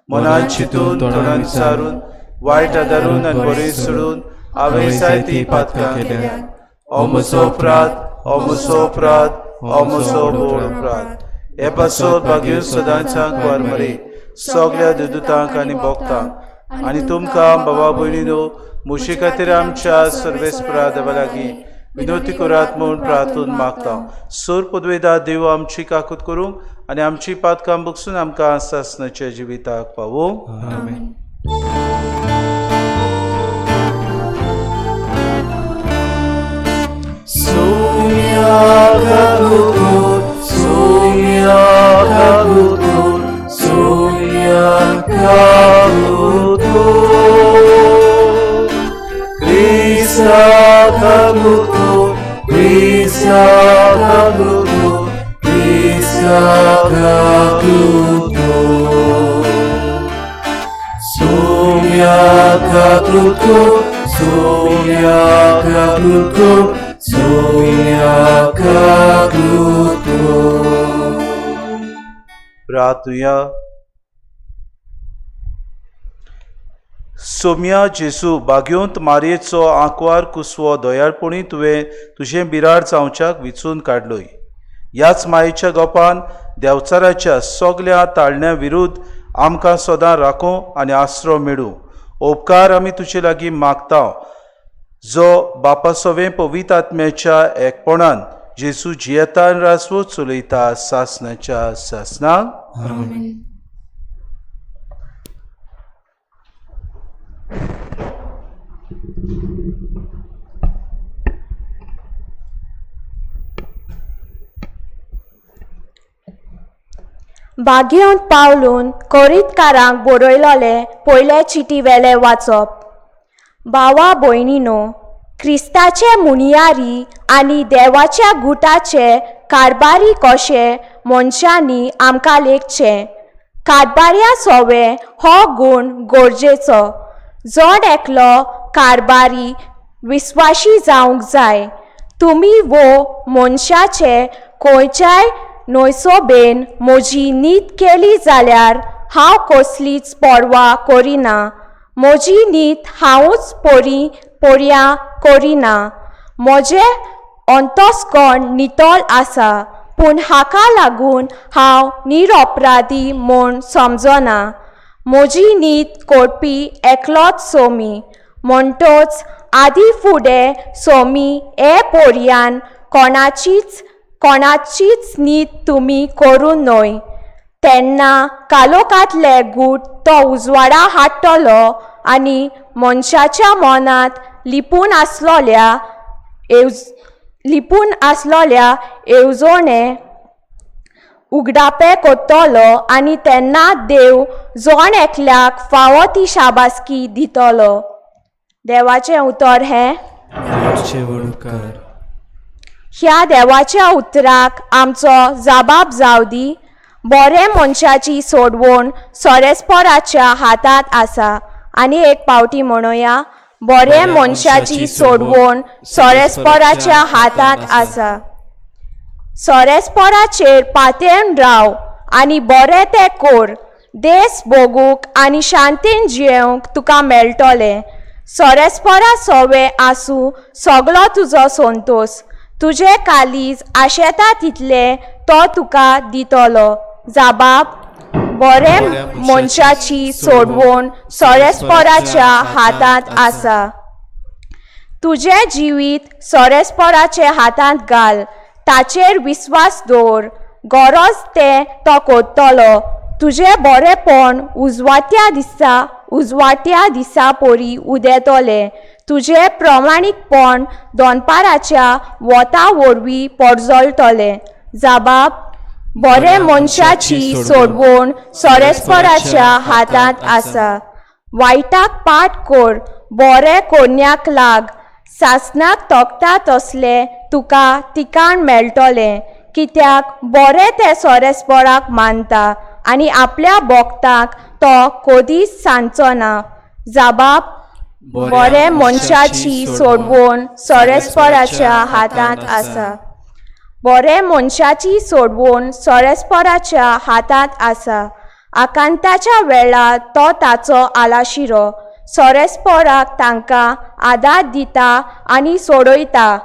मनान चिंतून, तोंडान विचारून, वायट आदारून आनी बरें सोडून हांवें जायतीं पातकां केल्यात. हो म्हजो अपराध, हो म्हजो अपराध, हो म्हजो व्हड अपराध. हे पासत भाग्य सदांचांक वारमरे सगल्या देवदूतांक आनी भक्तांक आनी तुमकां बाबा भयणीनो म्हजे खातीर आमच्या सर्वेस्परा देवा लागीं विनोती करात म्हूण प्रार्थून मागता. सोर पदवेदा देव आमची काकूत करूंक आनी आमची पातकां बगसून आमकां सासणाच्या जिविताक पावोवं.
आमेन.
Soumya kakutur, Soumya kakutur, Soumya kakutur. Krishna kakutur, Krishna kakutur, Krishna kakutur. Soumya
काकरूत कोर, सोम्या काकरूत कोर, सोम्या काकरूत कोर.
प्रार्थुया. सोम्या जेजू, बागयोंत मारयेचो आंकवार कुसवो दयाळपणी तुवें तुजें बिराड जावच्याक विचून काडलोय. ह्याच मायेच्या गोपान देंवचाराच्या सगल्या ताळण्या विरुद्ध आमकां सदां राखूं आनी आसरो मेळूं. उपकार आमी तुजे लागीं मागता, जो बापा सवें पवित्र आत्म्याच्या एकपणान जेजू जियेता आनी राजवट चलयता सासणाच्या सासणाक.
आमेन.
बागेवंत पावलून कोरीतकारांक बरयलोले पयले चिटी वेले वाचप. भावा भयणीनो, क्रिस्ताचे मुनियारी आनी देवाच्या गुटाचे कारबारी कशे मनशांनी आमकां लेखचें. कारबार्या सोवे हो गूण गरजेचो. जण एकलो कारबारी विस्वाशी जावंक जाय. तुमी वो मनशाचे खंयच्याय न्हयसोबेन म्हजी नीत केली जाल्यार हांव कसलीच पर्वा करिना. म्हजी नीत हांवूच परी पर्या करिना. म्हजें अंतस्कर्ण नितळ आसा, पूण हाका लागून हांव निरपराधी म्हूण समजना. म्हजी नीत करपी एकलोच सोमी. म्हणटच आदी फुडें सोमी हे पर्यान कोणाचीच कोणाचीच नीत तुमी करूं न्हय. तेन्ना कालोकांतले गूट तो उजवाडा हाडटलो आनी मनशाच्या मनांत लिपून आसलोल्या येवज लिपून आसलोल्या येवजणे उगडापे करतलो आनी तेन्ना देव जण एकल्याक फावो ती शाबासकी दितलो. देवाचें उतर हें.
देवाचे उपकार.
ह्या देवाच्या उतराक आमचो जाबाब जावं दी. बरे मनशाची सोडवण सोरेस्पोराच्या हातांत आसा. आनी एक पावटी म्हणोया, बरे मनशाची सोडवण सोरेस्पोराच्या हातांत आसा. सोरेस्पोराचेर पातेवन राव आनी बरें तें कोर. देस भोगूंक आनी शांतीन जियेवंक तुका मेळटलें. सोरेस्पोरा सोवे आसूं सगलो तुजो संतोश. तुजें कालीज आशेता तितलें तो तुका दितलो. जाबाब, बरे मनशाची सोडवण सोरेस्पोराच्या हातांत आसा. तुजें जिवीत सोरेस्पोराचे हातांत घाल. ताचेर विस्वास दवर. गरज तें तो करतलो. तुजें बरेंपण उजवात्या दिसा उजवाट्या दिसा परी उदेतलें. तुजें प्रमाणीकपण दनपाराच्या वोता वरवीं परजळटलें. जाबाब, बरे मनशाची सोडवण सोरेस्पोराच्या हातांत आसा. वायटाक पाठ कर, बरें कोन्याक लाग. सासणाक तोखता तसलें तुका तिकाण मेळटलें. कित्याक बरें तें सोरेस्पोराक मानता आनी आपल्या भोक्ताक तो कदीच सांजचो ना. जाबाब, बरे मनशाची सोडवण सोरेस्पोराच्या हातांत आसा. बरे मनशाची सोडवण सोरेस्पोराच्या हातांत आसा. आकांताच्या वेळार तो ताचो आलाशिरो. सोरेस्पोराक तांकां आदार दिता आनी सोडयता.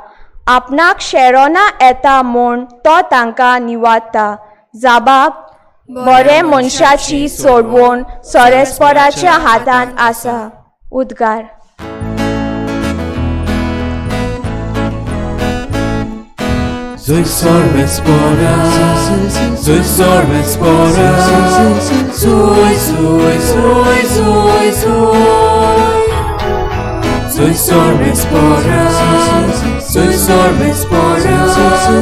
आपणाक शेरोना येता म्हूण तो तांकां निवारता. जाबाब, बरे मनशाची सोडवण सोरेस्पोराच्या हातांत आसा. उद्गार.
Zoe sorvespora, Zoe sorvespora, Zoe, Zoe, Zoe, Zoe, Zoe. Zoe sorvespora, Zoe sorvespora, Zoe,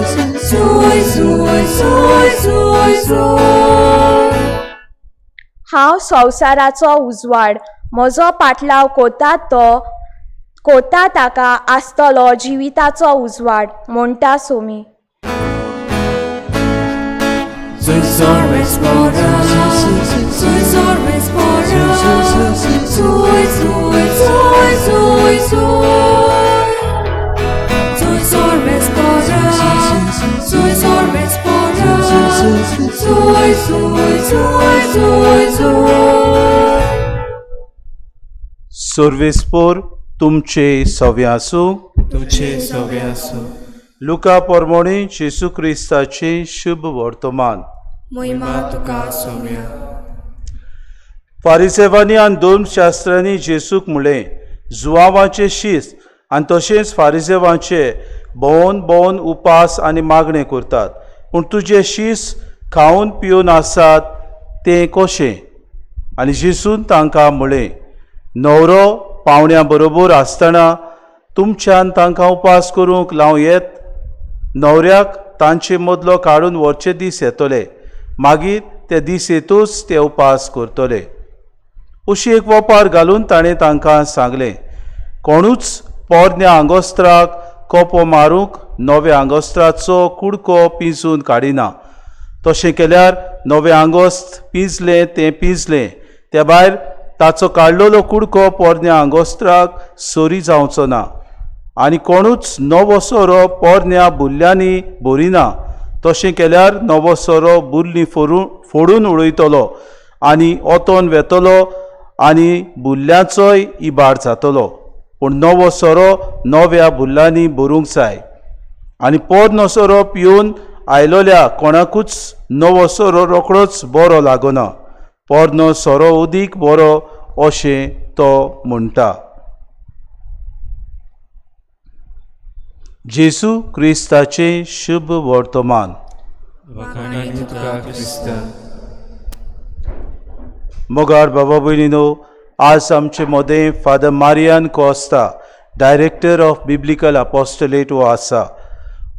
Zoe, Zoe, Zoe, Zoe.
हांव संवसाराचो उजवाड. म्हजो पाटलाव कोता तो कोता ताका आसतलो जिविताचो उजवाड, म्हणटा Somi.
Zoe sorvespora, Zoe sorvespora, Zui, zui, zui, zui, zui. Zui sorves pora, zui sorves pora. Zui, zui, zui, zui, zui.
सर्वेस्पोर तुमचे सवे आसूं.
तुमचे सवे आसूं.
लुका पोरमोणी जेजू क्रिस्ताचें शुभ वर्तमान.
मोहिमा तुका सोम्या.
फारिसेवांनी आनी धर्मशास्त्रांनी जेजूक म्हणलें, जुवांवाचें शिस्त आनी तशेंच फारिसेवांचे भोंवन भोंवन उपास आनी मागणें करतात, पूण तुजें शीस खावन पिवन आसात तें कशें? आनी जेजून तांकां म्हणलें, न्हवरो पावण्या बरोबर आसतना तुमच्यान तांकां उपास करूंक लावं येत? न्हवऱ्याक तांचे मदलो काडून व्हरचे दीस येतले, मागीर ते दीस येतूच ते उपास करतले. अशी एक वोपार घालून ताणें तांकां सांगलें, कोणूच पोरण्या आंगोस्त्राक कोपो मारूंक नव्या आंगोस्त्राचो कुडको पिंजून काडिना. तशें केल्यार नवें आंगोस्त्र पिंजलें तें पिंजलें, त्या भायर ताचो काडलेलो कुडको पोरण्या आंगोस्त्राक सरी जावचो ना. आनी कोणूच नवो सोरो पोरण्या बुल्ल्यांनी भरिना. तशें केल्यार नवो सोरो बुल्ली फोडून उडयतलो आनी ओतोन वेतलो आनी बुल्ल्यांचोय इबाड जातलो. पूण नवो सोरो नव्या बुल्लांनी भरूंक जाय. आनी पोरनो सोरो पिवन आयलोल्या कोणाकूच नवो सोरो रोखडोच बरो लागना. पोरनो सोरो उदीक बरो अशें तो म्हणटा. जेजू क्रिस्ताचें शुभ वर्तमान. मोगार बाबा भयणीनो, आज आमचे मदें Father Marian Costa, director of biblical apostolate हो आसा.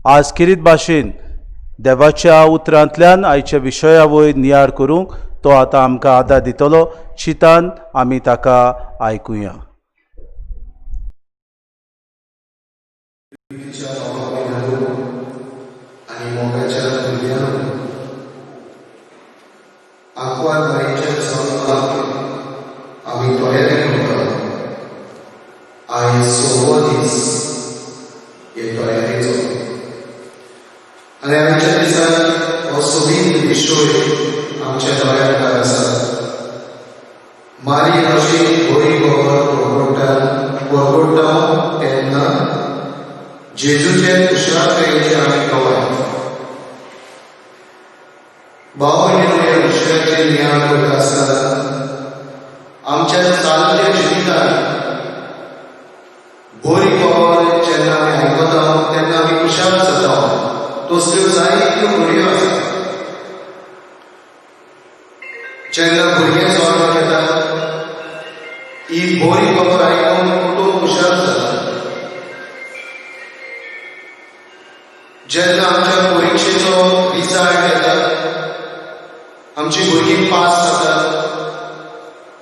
आज किरीत भाशेन देवाच्या उतरांतल्यान आयच्या विशया वयर नियाळ करूंक तो आतां आमकां आदार दितलो. चिंतान आमी ताका आयकुया.
आनी मोगाच्या भुरग्यांनो, आंकवार मारीच्या जल्माक आमी तयारी करता. आयज सवो दीस हे तयारेचो आनी आयच्या दिसाक हो सोबीत विशय आमच्या दोळ्या मुखार आसा. मारी अशी बरी खबर परगट्टा तेन्ना जेजूचे कुशाळतायेचे आमी गवाय. भाव भयणीनो, ह्या विशयाचेर नियाळ करता आसतना आमच्या चालत्या जिवितांत बरी खबर जेन्ना आमी आयकता तेन्ना आमी खुशाल जाता. तसल्यो जायत्यो घडयो आसात. जेन्ना भुरगें जल्माक येता ही बरी खबर आयकून कुटूंब खुशाल जाता. जेन्ना आमच्या परिक्षेचो रिजल्ट येता, आमची भुरगीं पास जातात,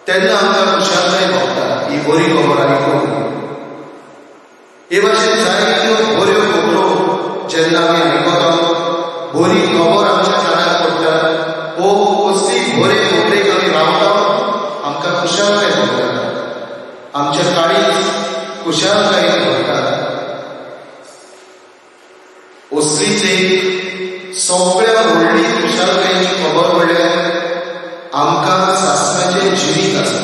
तेन्ना आमकां खुशालकाय भोगता ही बरी खबर आयकून. हे भाशेन जायत्यो बऱ्यो खबरो जेन्ना आमी आयकता, बरी खबर आमच्या कानार पडटा, वो कसली बरे खबरेक आमी रावता, आमकां खुशालकाय भोगता, आमच्या काळीच खुशालकायेन भरता. असलीच एक सगळ्या व्हडली खुशालकायेची खबर म्हणल्यार आमकां सासणाचें जिवीत आसा.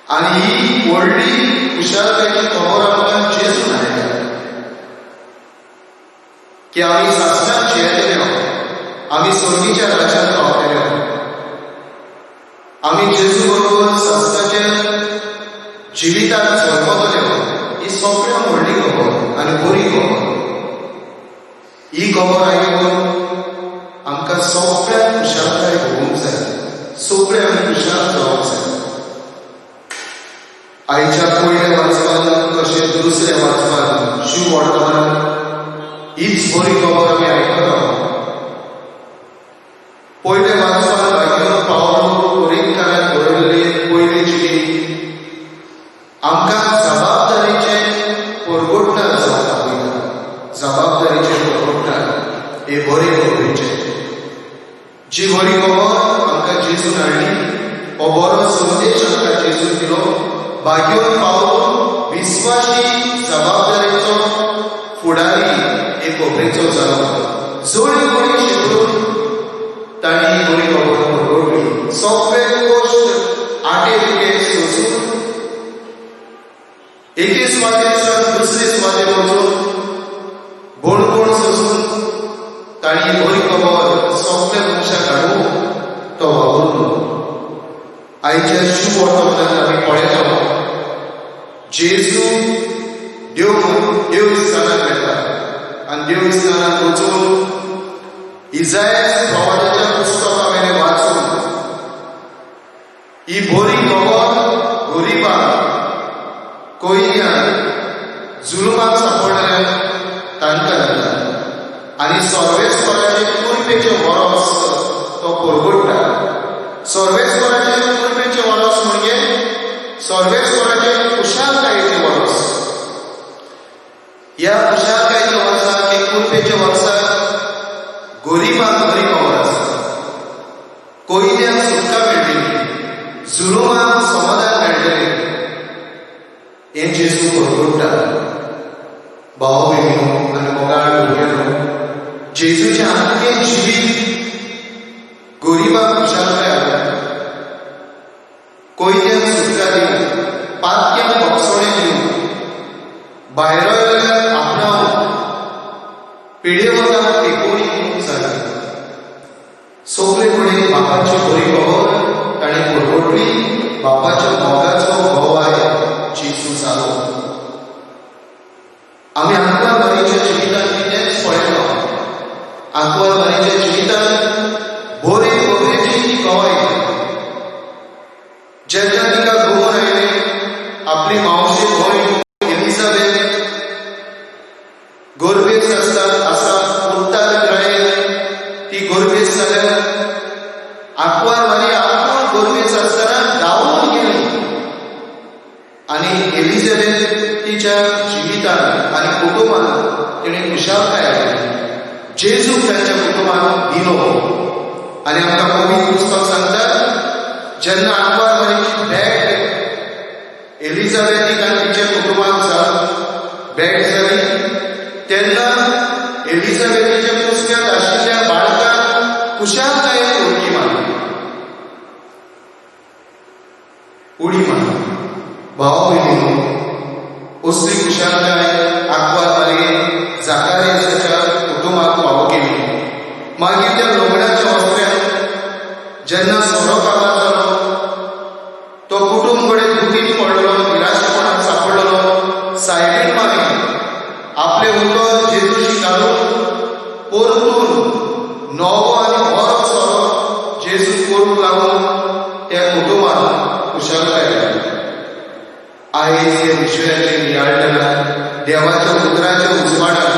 आनी ही व्हडली खुशालकायेची खबर आमकां जेजून हाडल्या की आमी सासणाक जियेतले, आमी सर्गीच्या राज्यांत पावतले, आमी जेजू बरोबर सासणाच्या जिवितांत जल्मतले. ही सगळ्या व्हडली खबर आनी बरी खबर. ही खबर आयकून आमकां सगळ्यांक खुशालकाय भोगूंक जाय, सगळे आमी खुशाल जावंक जाय. आयच्या पयल्या वाचपान तशें दुसऱ्या वाचपान शिव वर्तमानान हीच बरी खबर आमी आयकता. पयल्या वाचपान भायलो पावलो कोरिंतकाराक बरयल्ले पयले चिटी आमकां जबाबदारीचें परगटणार जावंक दाखयता. जबाबदारीचें परगटणार हे बरे खबरेचें, जी बरी खबर आमकां जेजून हाडली, हो बरो संदेश आमकां जेजून दिलो. भाग्योन पावलो विस्वाशी जबाबदारेचो फुडारी हे खबरेचो जालो. जोडी गोडी शिकून तांणी बरी खबर परगटली. सगळे कश्ट आटे दुखे सोसून एके सुवातेर सावन दुसरे सुवातेर वचून बोणकोण सोसून तांणी बरी खबर सगळे मनशाक हाडून तो वावुरलो. आयच्या शुभ वर्तमानात आमी पळयता जेजू देव देवस्थानात वेता आनी देवस्थानात वचून इजायस प्रवादाच्या पुस्तका वयलें वाचून ही बरी खबर गरिबांक, कोयऱ्यांक, जुलूमाक सांपडलेल्यांक तांकां दिता आनी सर्वेस्पराचे कृपेचें वरस तो परगट्टा. सर्वेस्पराचे कृपेचें वरस म्हणजे सर्वेस्पराचे खुशालकायेचें वरस. ह्या खुशालकायेच्या वर्साक, हे कृपेच्या वर्साक गरिबांक बरी खबर आसा, कोयऱ्यांक सुटका मेळटली, जुलूमाक समाधान मेळटलें, हें जेजू परगट्टा. भाव भयणीनो आनी मोगाळ भुरग्यांनो, जेजूचें आख्खें जिवीत गरिबांक खुशालकाय हाडटा, कोयऱ्यांक सुटका दिवन, पातक्यांक भोगसणें दिवन, भायरो येयल्ल्यांक आपणावन, पिडेवंतांक तेंकोवणी दिवंक जाय. सगळे कडेन बापाची बरी खबर ताणें परगटली. बापाच्या मोगाचो गवाय जेजू जालो. आमी आंकवार मारीच्या जिवितांत कितेंच पळयता. आंकवार मारीच्या जिवितांत बरे खबरेची ती गवाय. जेन्ना तिका गोवन आयलें, आपली मावशे भयण एलिझाबेथ गोरबेस आसता आसा, उत्तर पिरायेर ती गोरबेस जाल्यार आंकवार मारी आपूण गोरबेस आसतना धांवून गेली आनी एलिझाबेथ तिच्या जिवितान आनी कुटुंबान तिणें खुशालकाय हाडली. जेजूक तांच्या कुटुंबान दिलो. आनी आमकां पवित्र पुस्तक सांगता, जेन्ना आंकवार मारीची भेट एलिझाबेथीक आनी तिच्या कुटुंबान भेट जाली तेन्ना एलिझाबेथीच्या कुसक्यांत आशिल्ल्या बाळकान खुशालकायेन उडकी मारली, उडी मारली. भाव भयणीनो, असली खुशालकाय आंकवार मारयेन जाकारियासाच्या कुटुंबाक फावो केली. मागीर त्या लग्नाच्या वस्त्र्याक जेन्ना सोरो काबार जालो, तो कुटुंब कडेन दुखीन पडलेलो, निराशेपणाक सांपडलेलो, सायबीण मारी आपले उतर जेजूशी घालून परतून नवो आनी बरो सोरो जेजू करूंक लागून त्या कुटुंबान खुशालकाय हाडली. आयज हे विशयाचेर नियाळटना देवाच्या उतराच्या उजवाडान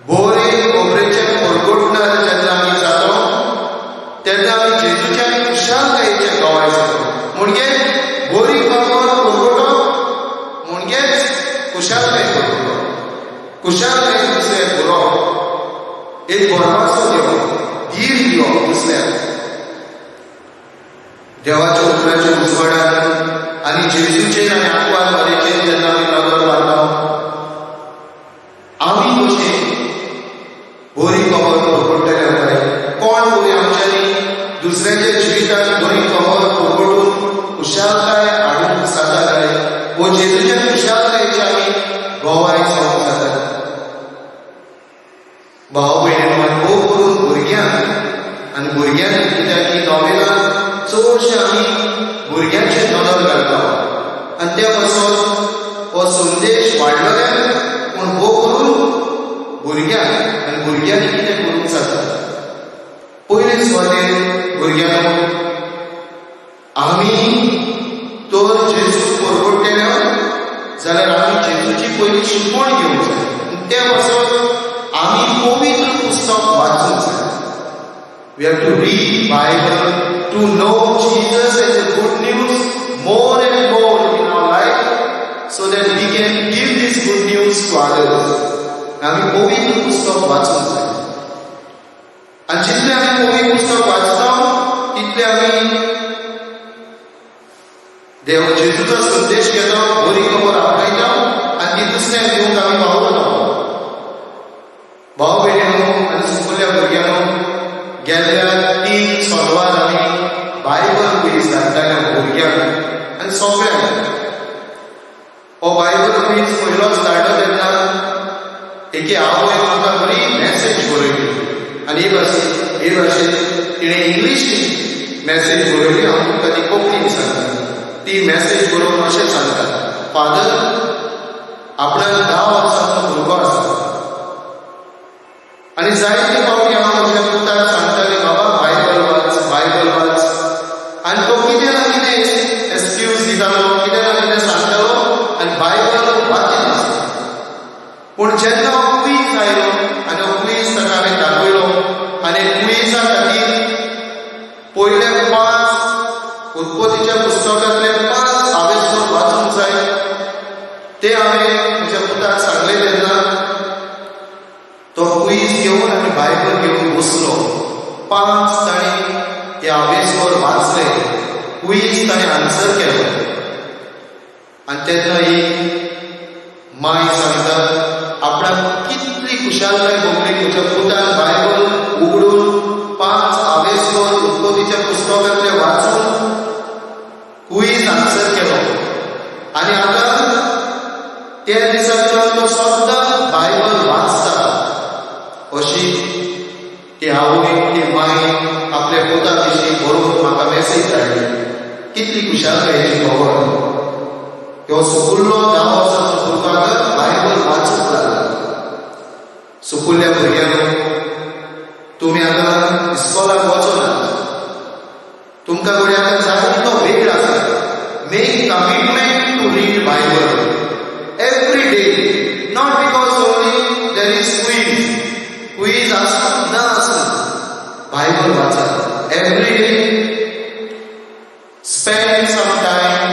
बरे खबरेच्या परगटणार जेन्ना आमी जातो तेन्ना आमी जेजूच्या खुशालकायेचे गवाय जाता. म्हणजे बरी खबर परगटप म्हणजेच खुशालकाय परगटप. खुशालकाय दुसऱ्याक बरोवप, एक भरपाचो दिवप, धीर दिवप दुसऱ्याक. देवाच्या उतराच्या उजवाडान आनी जेजूचेर आनी आंकवार मारीचेर जेन्ना आमी नदर मारता, आमी कशें बरी खबर परगट्टले काय? कोण बरी आमच्यांनी दुसऱ्याच्या जिवितांत बरी खबर परगटून खुशालकाय हाडूंक जाता काय? वो जेजूच्या खुशालकायेची आमी गवाय जावंक जाता? भाव भयणीनो, आनी भोव करून भुरग्यांक आनी भुरग्यांनी, कित्याक की नोवेलान चडशे आमी भुरग्यांचेर नदर घालता आनी त्या पासून हो संदेश वाडलेले, पूण भोव करून भुरग्यांक आनी भुरग्यांनी कितें करूंक जाता. पयले सुवातेर भुरग्यांनो, आमी तर जेजू परगट्टले जाल्यार आमी जेजूची पयली शिकवण घेवंक जाय आनी त्या पासून आमी पवित्र पुस्तक वाचूंक जाय. We have to read Bible to know Jesus and the good news more and more in our life so that we can give this good news to others. आमी पवित्र पुस्तक वाचूंक जाय आनी जितलें आमी पवित्र पुस्तक वाचता तितलें आमी जेजूचो संदेश घेता, बरी खबर आपणायता आनी ती दुसऱ्यांक दिवंक आमी वावुरता. भाव भयणीनो आनी सुपुल्ल्या भुरग्यांनो, गेल्ल्या 3 सोनवार आमी बायबल क्वीज धाडटाले भुरग्यांक आनी सगळ्यांक. हो बायबल क्वीज पयलोच धाडलो तेन्ना एके आवय म्हाका बरी मॅसेज बरयली आनी हे भाशेन तिणें इंग्लिशीन मॅसेज बरयली. हांव तुमकां ती कोंकणीन सांगता. ती मॅसेज बरोवन अशें सांगता, फादर, आपणाक 10 वर्सांचो भुरगो आसा आनी जायते फावटी हांव म्हज्या पुताक सांगतालें, बाबा बायबल वाच, बायबल वाच, आनी तो कितें ना कितें एक्सक्यूज दितालो, कितें ना कितें सांगतालो आनी बायबल वाचिनासलो. पूण जेन्ना हो क्वीज आयलो आनी हो क्वीज ताका हांवें दाखयलो आनी क्विजा खातीर पयले 5 उत्पत्तीच्या पुस्तकांतले 5 आवेस्तर वाचूंक जाय ते हांवें म्हज्या पुताक सांगलें, तेन्ना तो क्वीज घेवन आनी बायबल घेवन बसलो. 5 ताणें हे आवेस्तर वाचले, क्वीज ताणें आन्सर केलो. आनी तेन्ना ही माय सांगता, आपणाक कितली खुशालकाय भोगली, म्हज्या पुतान बायबल उगडून 5 आवेस्तर उत्पत्तीच्या पुस्तकांतले वाचून क्वीज आन्सर केलो आनी आतां त्या दिसाच्यान तो सद्दां बायबल वाचता. अशी ती आवय, ती माय आपल्या पुता विशीं बरोवन म्हाका मॅसेज धाडली. कितली खुशालकायेची खबर! ह्यो सुपुल्लो 10 वर्सांचो भुरगो आतां बायबल वाचूंक लागला. सुपुल्ल्या भुरग्यांनो, तुमी आतां इस्कोलाक वचनात, तुमकां कडेन आतां जायतो वेळ आसा. Make commitment to read Bible every day, not because only there is quiz. Quiz आसूं ना आसूं, बायबल वाचा. Every day spend some time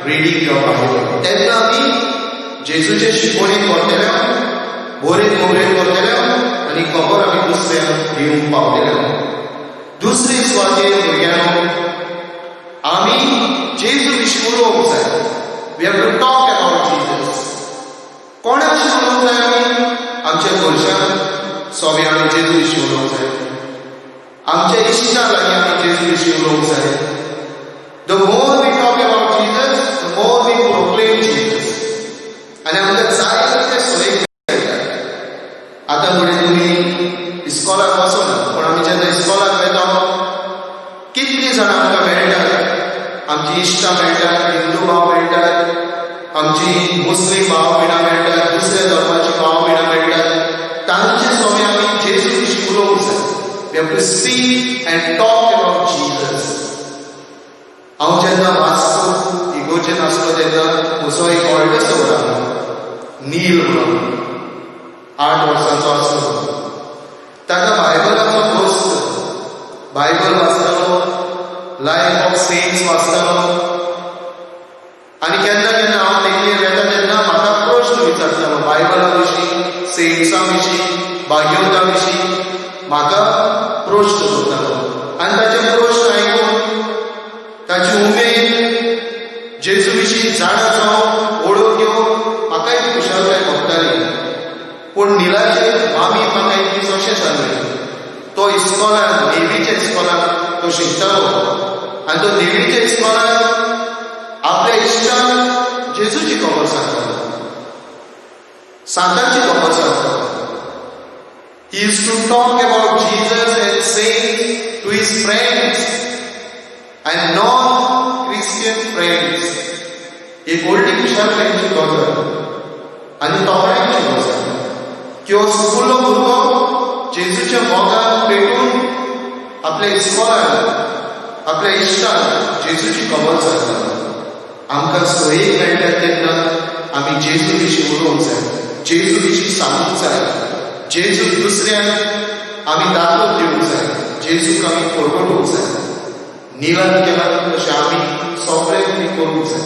reading your Bible. तेन्ना आमी जेजूचे शिकवणी करतले, बरे खबरेन करतले आनी खबर आमी दुसऱ्यांक दिवंक पावतले. दुसरी सुवातेर भुरग्यांनो, आमी जेजू विशीं उलोवंक जाय. We have to talk about Jesus. कोणा विशीं उलोवंक जाय आमी? आमच्या घरच्यांक सोबे आमी जेजू विशीं उलोवंक जाय, आमच्या इश्टां लागीं आमी जेजू विशीं उलोवंक जाय. The more we talk about Jesus, the more we proclaim Jesus. आनी आमकां जायते सोय मेळटा. आतां फुडें तुमी इस्कोलाक वचना, पूण आमी जेन्ना इस्कोलाक वयता, कितलीं जाणां आमकां मेळटात. आमची इश्टां मेळटात, हिंदू भाव मेळटात, आमची मुस्लीम भाव भयणां मेळटात, दुसऱ्या धर्माची भाव भयणां मेळटात. तांचे सोबे आमी जेजू विशीं उलोवंक जाय. We have to speak and talk about Jesus. हांव जेन्ना वास्को इगोर्जेन आसलो तेन्ना म्हजो एक ऑल्डस्ट उरतालो, नील म्हणून, 8 वर्सांचो आसलो. ताका बायबलाचो दोस्त, बायबल वाचतालो, लायफ ऑफ सेंट्स वाचतालो आनी केन्ना केन्ना हांव तेंगेर वेता तेन्ना म्हाका प्रश्न विचारतालो बायबला विशीं, सेंट्सा विशीं, भाग्यवता विशीं म्हाका प्रश्न करतालो. आनी ताचे प्रश्न आयकून ताची उमेद जेजू विशीं जाणा जावन ओळख घेवन म्हाकाय खुशालकाय भोगताली. पूण निलाचे मामी म्हाका एक दीस अशें सांगलें, तो इस्कॉलान, नेवीच्या इस्कॉलान तो शिकतालो आनी तो नेवीच्या इस्कॉलान आपल्या इश्टांक जेजूची खबर सांगतालो, सांताची खबर सांगतालो. He used to talk about Jesus and saints to his friends and non-Christian friends. एक व्हडली खुशालकायेची गजाल आनी तोखणायेची गजाल की हो सुपुल्लो भुरगो जेजूच्या मोगान पेटून आपल्या इस्कॉलान, आपल्या इश्टान जेजूची खबर सांगता. आमकां सोयीक मेळटा तेन्ना आमी जेजू विशीं उलोवंक जाय, जेजू विशीं सांगूंक जाय, जेजू दुसऱ्यांक आमी दाखोवन दिवंक जाय, जेजूक आमी परगटूंक जाय. निलान केला तशें आमी सगळें करूंक जाय.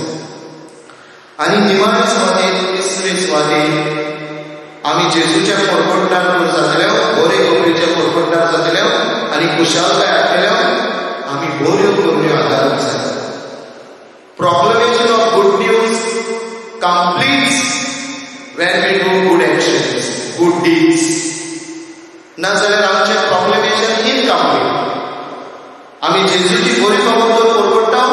आनी निमाणे सुवातेर, तिसरे सुवातेर, आमी जेजूच्या परगटणार जातले, बरे खबरेच्या परगटणार जातले आनी खुशालकाय हाडटले. आमी बऱ्यो करण्यो आदारूंक जाय. Proclamation Proclamation of good news completes when we do good actions, good deeds. नाजाल्यार आमचें प्रोक्लेमेशन इनकम्प्लीट. आमी जेजूची बरी खबर तर परगट्टा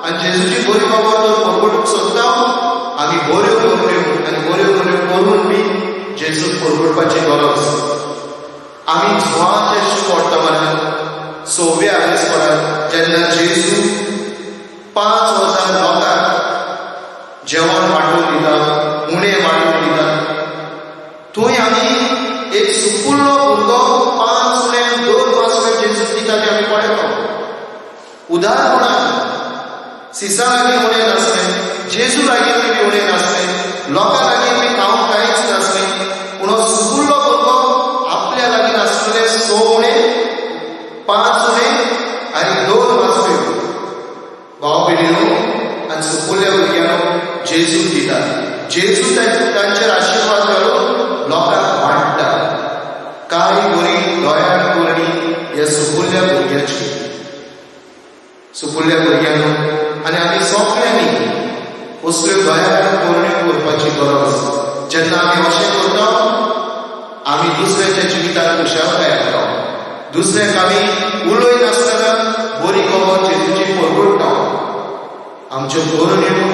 आनी जेजूची बरी खबर तर परगटूंक सोदता, आमी बऱ्यो करण्यो आनी बऱ्यो करण्यो करून बी जेजूक परगटपाची गरज. आमी जुवाचे वर्तमानात सव्या आदेसपरात जेन्ना जेजू 5000 लोकांक जेवण वांटून दिता, उणें वांटून दिता, थंय आमी एक सुपुल्लो भुरगो 5 उणें 2 वांसवे जेजूक दिता ते आमी पळयता. उदाहरणाक सिसा लागीं उणें नासलें, जेजू लागीं बी उणें नासलें, लोकां लागीं बी खावंक कांयच नासलें, पूण सुपुल्लो भुरगो आपल्या लागीं नासलेले 6 उणें, 5 उणें आनी 2 वांसवे भाव भयणीनो आनी सुपुल्ल्या भुरग्यांनो जेजूक दिता. जेजू तांचेर आशिर्वाद घालून लोकांक वांट्टा. काय बरी दयाळ करणी ह्या सुपुल्ल्या भुरग्याची. सुपुल्ल्या भुरग्यांनो आनी आमी सगळ्यांनी असल्यो दयाळ करण्यो करपाची गरज. जेन्ना आमी अशें करता आमी दुसऱ्याच्या जिवितांत खुशालकाय हाडटा, दुसऱ्याक आमी उलयनासतना बरी खबर जेजूची परगट्टा. आमच्यो करण्यो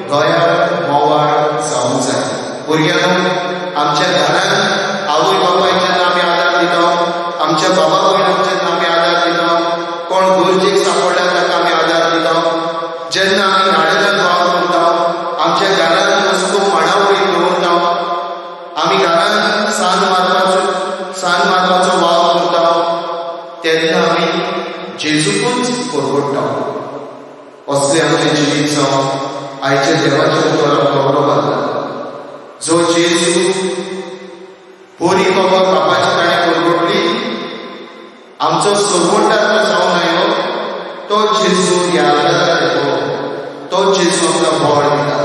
दयाळ मोवाळ जावंक जाय. भुरग्यांनो, आमच्या घरांत आवय बापायक जेन्ना आमी आदार दिता, आमच्या बाबा भयणाक जेन्ना आमी आदार दिता, कोण गरजेक सांपडल्यार ताका आमी आदार दिता, जेन्ना आमी गार्डनांत वावर करता, आमच्या घरांत वस्तू मांडावळी दवरता, आमी घरांत सान मारपाचो वावर करता, तेन्ना आमी जेजूकूच परगट्टा. असलें आमचें जिवीत जावं आयच्या देवाच्या उतराक गौरव घालता. जो जेजू बरी खबर बापाची ताणें परगटली, आमचो सरवंटार तो जावन आयलो, तो जेजू ह्या आदारार येतलो. तो जेजू आमकां बळ दिता.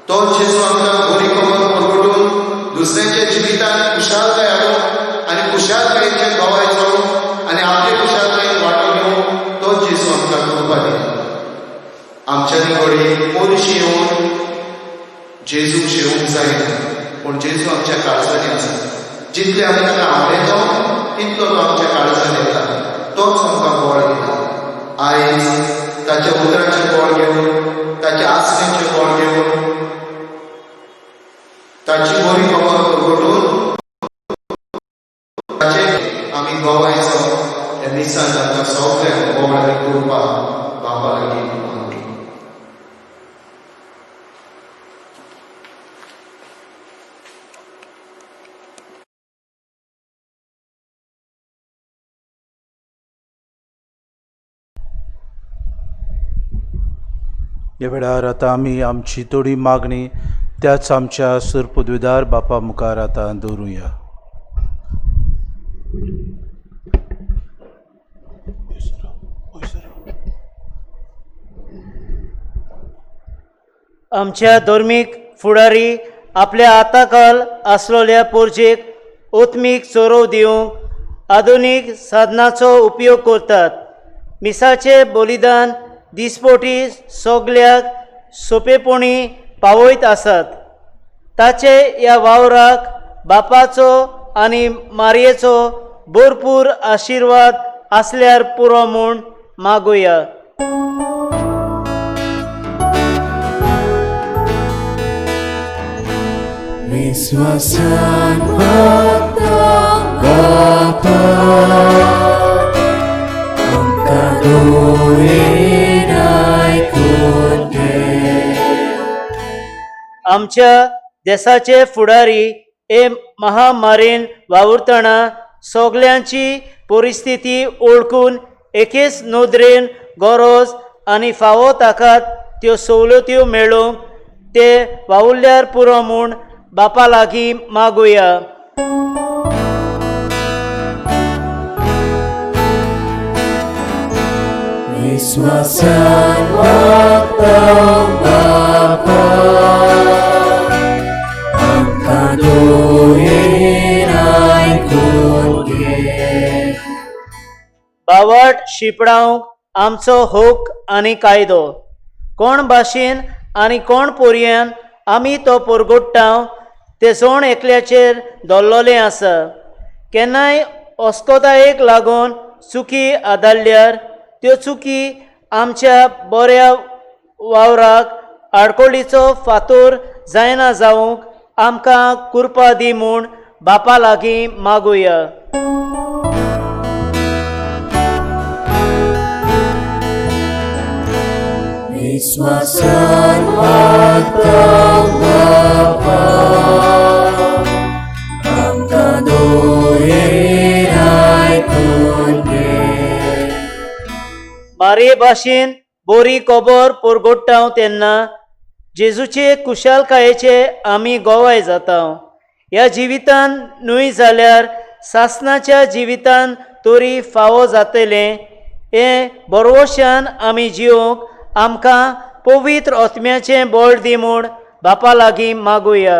तो जेजू आमकां बरी खबर परगटून दुसऱ्यांच्या जिवितांत खुशालकाय हाडून आनी खुशालकायेचे गवाय जावन आनी आपले खुशालकायेन वांटो घेवन तो जेजू आमकां कृपा दिता. आमच्यांनी घडये पोरशी येवन जेजूक शेवंक जायना, पूण जेजू आमच्या काळजांनी आसा. जितले आमी ताका आवडयता तितलो तो आमच्या काळजान येता, तोच आमकां बळ दिता. आयज ताच्या उतराचें बळ घेवन, ताच्या आसण्याचें बळ घेवन, ताची बरी खबर परगटून ताचे आमी गवाय जावन ह्या मिसान आमकां सगळ्यांक बळ आनी कृपा बापा लागीं मागूया.
ह्या वेळार आतां आमी आमची थोडी मागणी त्याच आमच्या सुरपुदविदार बापा मुखार आतां दवरुया.
आमच्या धर्मीक फुडारी आपल्या आताकाल आसलेल्या पोरजेक ओत्मीक चोरोव दिवंक आधुनीक साधनाचो उपयोग करतात. मिसाचे बलिदान दिसपोटी सगल्याक सोंपेपणी पावयत आसात. ताचे ह्या वावराक बापाचो आनी मारयेचो भरपूर आशिर्वाद आसल्यार पुरो म्हूण मागुया.
विश्वासान मागता बापा आमकां दोळेन आयकून घे.
आमच्या देसाचे फुडारी हे महामारीन वावुरतना सगल्यांची परिस्थिती ओळखून एकेच नदरेन गरज आनी फावो ताका त्यो सवलत्यो मेळोवंक ते वावुरल्यार पुरो म्हूण बापा लागीं मागुया.
विश्वासान मागता बापा आमकां दोळेन आयकून घे.
बावट शिंपडावंक आमचो हक आनी कायदो. कोण भाशेन आनी कोण पोरयान आमी तो पोरगोडटाव ते जोण एकल्याचेर दवरलेलें आसा. केन्नाय अस्कोतायेक लागून चुकी आदारल्यार त्यो चुकी आमच्या बऱ्या वावराक आडकोळीचो फातोर जायना जावंक आमकां कुरपा दी म्हूण बापा लागीं मागुया.
विश्वासान मागता बापा, आमकां दोयेर आयकून घे.
मारये भाशेन बोरी खबर पोरगोडटाव तेन्ना जेजूचे कुशालकायेचे आमी गोवाय जाता. ह्या जिवितान न्हय जाल्यार सासणाच्या जिवितान तरी फावो जातलें हें बरवशान आमी जिवंक आमकां पवित्र आत्म्याचें बळ दी म्हूण बापा लागीं मागुया.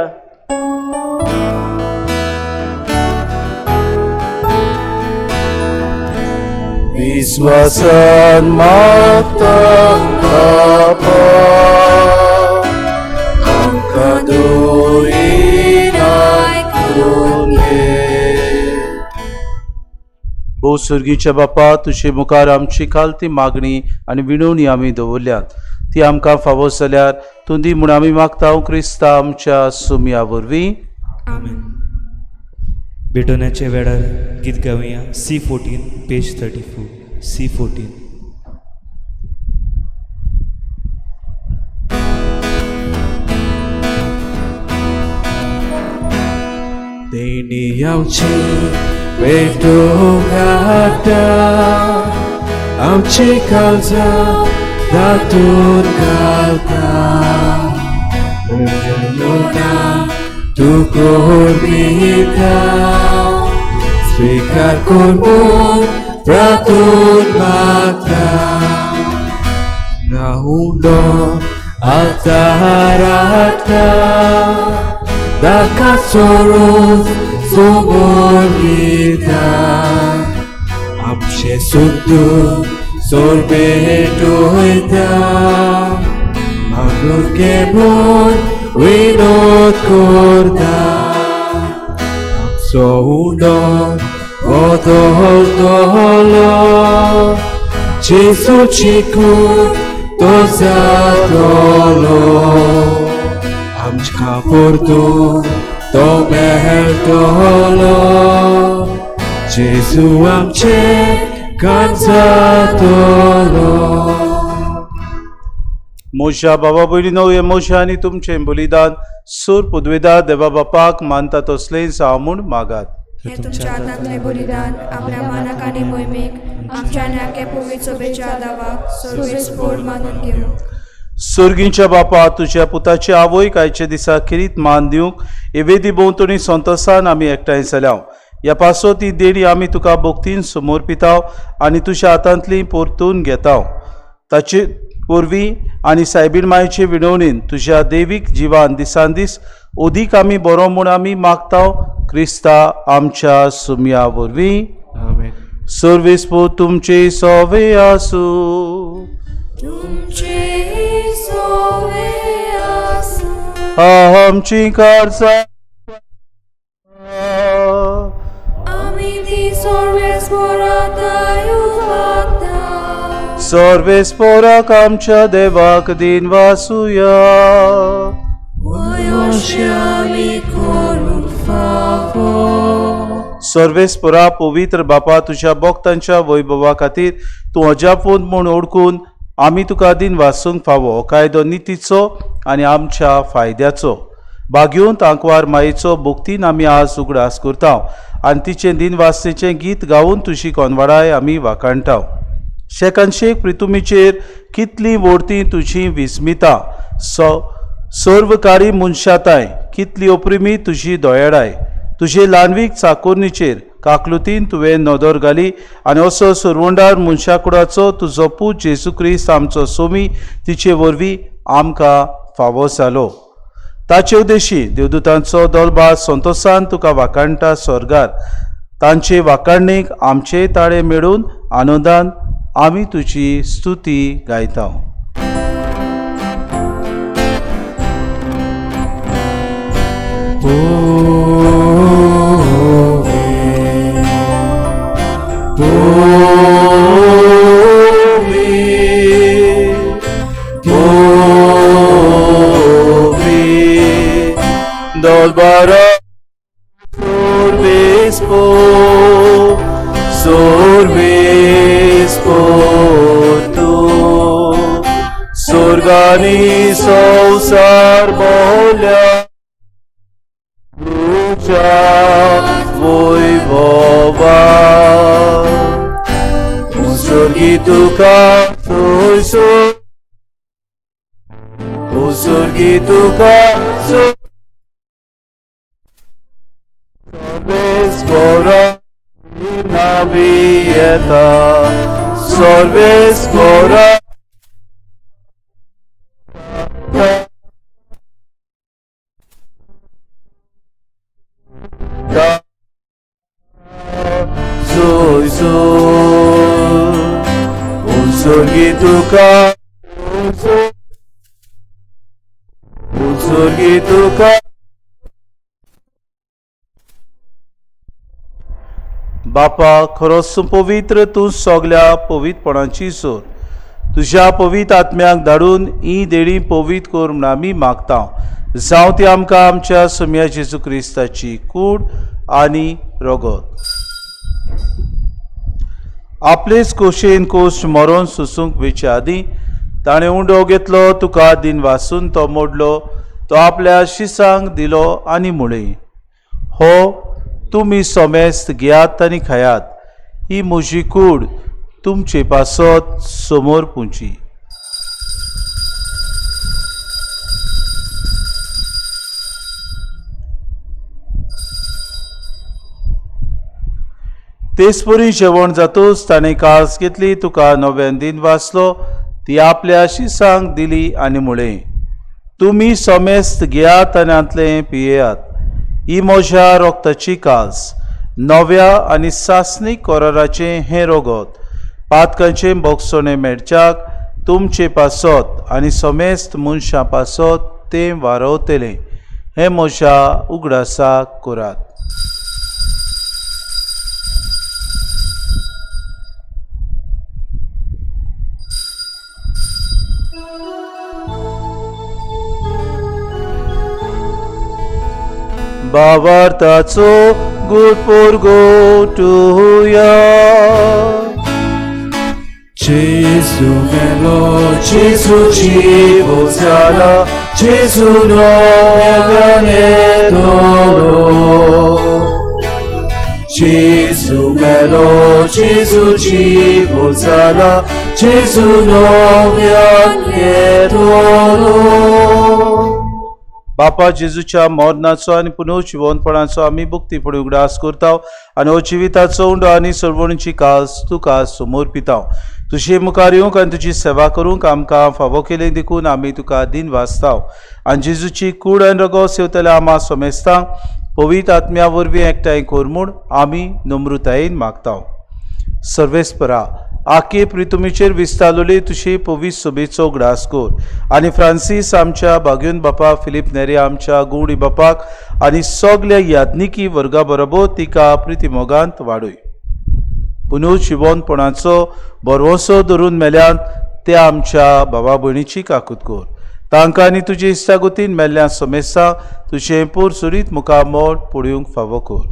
विश्वासान मागता बापा,
आमकां दोयेर आयकून घे.
भोव सुर्गीच्या बापा, तुजे मुखार आमची खालती मागणी आनी विणवणी आमी दवरल्यात, ती आमकां फावो जाल्यार तूं दी म्हूण आमी मागता क्रिस्ता आमच्या सुमया वरवीं.
भेटवण्याच्या वेळार गीत गावया C14 page 34 C14.
देणी आमची पेटोवंक हाडटा, आमची काळजां दाटून घालता. म्हणून तूं कोरबिता, स्वीकार कर म्हूण प्रार्थून मागता. ना उंडो आल्तार हाडटा, ताका सोडून समोर दिता. आमचें सुद्दूक सोर भेटयता, मागून घे म्हूण विनोद करता. आमचो उंडो बदलतलो, जेजूची कूड तो जातलो. आमकां परतून तो मेळटलो, जेजू आमचे कान जातलो.
म्हज्या बाबा भयणीनो, हें म्हजें आनी तुमचें बलिदान सूर पुदवेदार देवा बापाक मानता तसलें जावं म्हूण मागात.
हें तुमच्या हातांतलें बलिदान आपल्या मानाक आनी मोहिमेक आमच्या न्याके पवित्र सभेच्या दावाक सर्वेस्पोर मानून घेवं.
सुर्गींच्या बापा, तुज्या पुताची आवयक आयच्या दिसा खेरीत मान दिवंक हे वेदी भोंवतणी संतोसान आमी एकठांय जाल्या. ह्या पासत ही देणी आमी तुका भक्तीन समर्पिताव आनी तुज्या हातांतली परतून घेताव. ताचे वरवीं आनी सायबीण मायचे विणवणीन तुज्या देवीक जिवान दिसान दीस अदीक आमी बरो म्हूण आमी मागताव क्रिस्ता आमच्या सुमया वरवीं.
आमेन.
सर्वेस्पोर तुमचे सोवे आसूं.
तुमचे सोवे आसूं.
आमची कारसां
आमी ती सर्वेस्पोराताय मागता.
सर्वेस्पोराक आमच्या देवाक दिन वासुया.
अशें आमी करूंक फावो.
सर्वेस्पोरा पवित्र बापा, तुज्या भक्तांच्या वैभवा खातीर तूं अजापून म्हूण ओळखून आमी तुका दिन वासूंक फावो. कायदो नितीचो आनी आमच्या फायद्याचो बागेवन तांकवार मायेचो भक्तीन आमी आज उगडास करता आनी तिचें दिन वासनेचें गीत गावन तुजी कोनवाडाय आमी वाखाणटाव. शेकानशेक प्रितुमीचेर कितलीं व्हडती तुजी विस्मिता, सर्वकारी मनशाताय कितली oprimi तुजी दोयाडाय. तुजे ल्हानवीक चाकोरणीचेर काकलुतीन तुवें नदर घाली आनी असो सुरवंडार मनशाकुडाचो तुजो पूत जेजू क्रिस्त आमचो सोमी तिचे वरवीं आमकां फावो जालो. ताचे उद्देशी देवदूतांचो दलबाज संतोसान तुका वाखाणटा स्वर्गार. तांचे वाखाणणेक आमचे ताळे मेळून आनंदान आमी तुजी स्तुती गायता.
पोवी पोवी दरबारा सोर्वेस सोर्वेस तू स्वर्गानी संवसार बोल्या तुज्या वैभवा स्वर्गी तुका थंयसर स्वर्गी तुका सर्वेस गोरा नावी येता सर्वेस गोरा स्वर्गी तुका स्वर्गी तुका। बापा खरोच तूं पवित्र, तूं सगल्या पवित्रपणाची सोर, तुज्या पवित्र आत्म्याक धाडून ही देणी पवित्र कर म्हूण आमी मागता। जावं ती आमकां आमच्या सोम्या जेजू क्रिस्ताची कूड आनी रगत। आपलेच कोशेन कोश मरोन सोसूंक वेचे आदीं ताणें उंडो घेतलो, तुका दिन वासून तो मोडलो, तो आपल्या शिसांक दिलो आनी म्हळें, हो तुमी सोमेस्त घेयात आनी खायात, ही म्हजी कूड तुमचे पासत समोर पुंची। तेचपरी जेवण जातूच ताणें कास घेतली, तुका नव्यान दिन वाचलो, ती आपल्या शिसांक दिली आनी म्हळें, तुमी सोमेस्त घेयात आनी हांतलें पियेयात, ही म्हज्या रोगताची कास, नव्या आनी सासणीक कराराचें हें रोगत, पातकांचें भोगसणें मेळच्याक तुमचे पासत आनी समेस्त मनशां पासत तें वारवतलें, हें म्हज्या उगडासाक करात। बावार्थाचो good गोटुया।
Gesù melo, Gesù cibo जाला, Gesù nome dolo. Gesù melo, Gesù cibo जाला, Gesù nome dolo.
बापा जेजूच्या मरणाचो आनी पुनर्जिवनपणाचो आमी भक्तीपणी उगडास करता आनी हो जिविताचो उंडो आनी सर्वणीची कास तुका समोर पिता। तुजे मुखार येवंक आनी तुजी सेवा करूंक आमकां फावो केली देखून आमी तुका दिन वाचता आनी जेजूची कूड आनी रगो सेवतल्या आमा समेस्तांक पवित्र आत्म्या वरवीं एकठांय कर म्हूण आमी नम्रतायेन मागता। सर्वेस्परा आखे प्रितुमीचेर विस्तारलोली तुशी पवित्र सोबेचो उगडास कर आनी फ्रांसीस आमच्या बाग्यून बापा, फिलीप नेरी आमच्या गुवडी बापाक आनी सगल्या याज्ञिकी वर्गा बरोबर तिका प्रितीमोगांत वाडय। पुनर्जिवनपणाचो भरवंसो धरून मेल्यान ते आमच्या बाबा भयणीची काकूत कर, तांकां आनी तुजे इश्टागतीन मेल्ल्या समेस्तां तुजें पोरसुरीत मुखामळ पळोवंक फावो कर।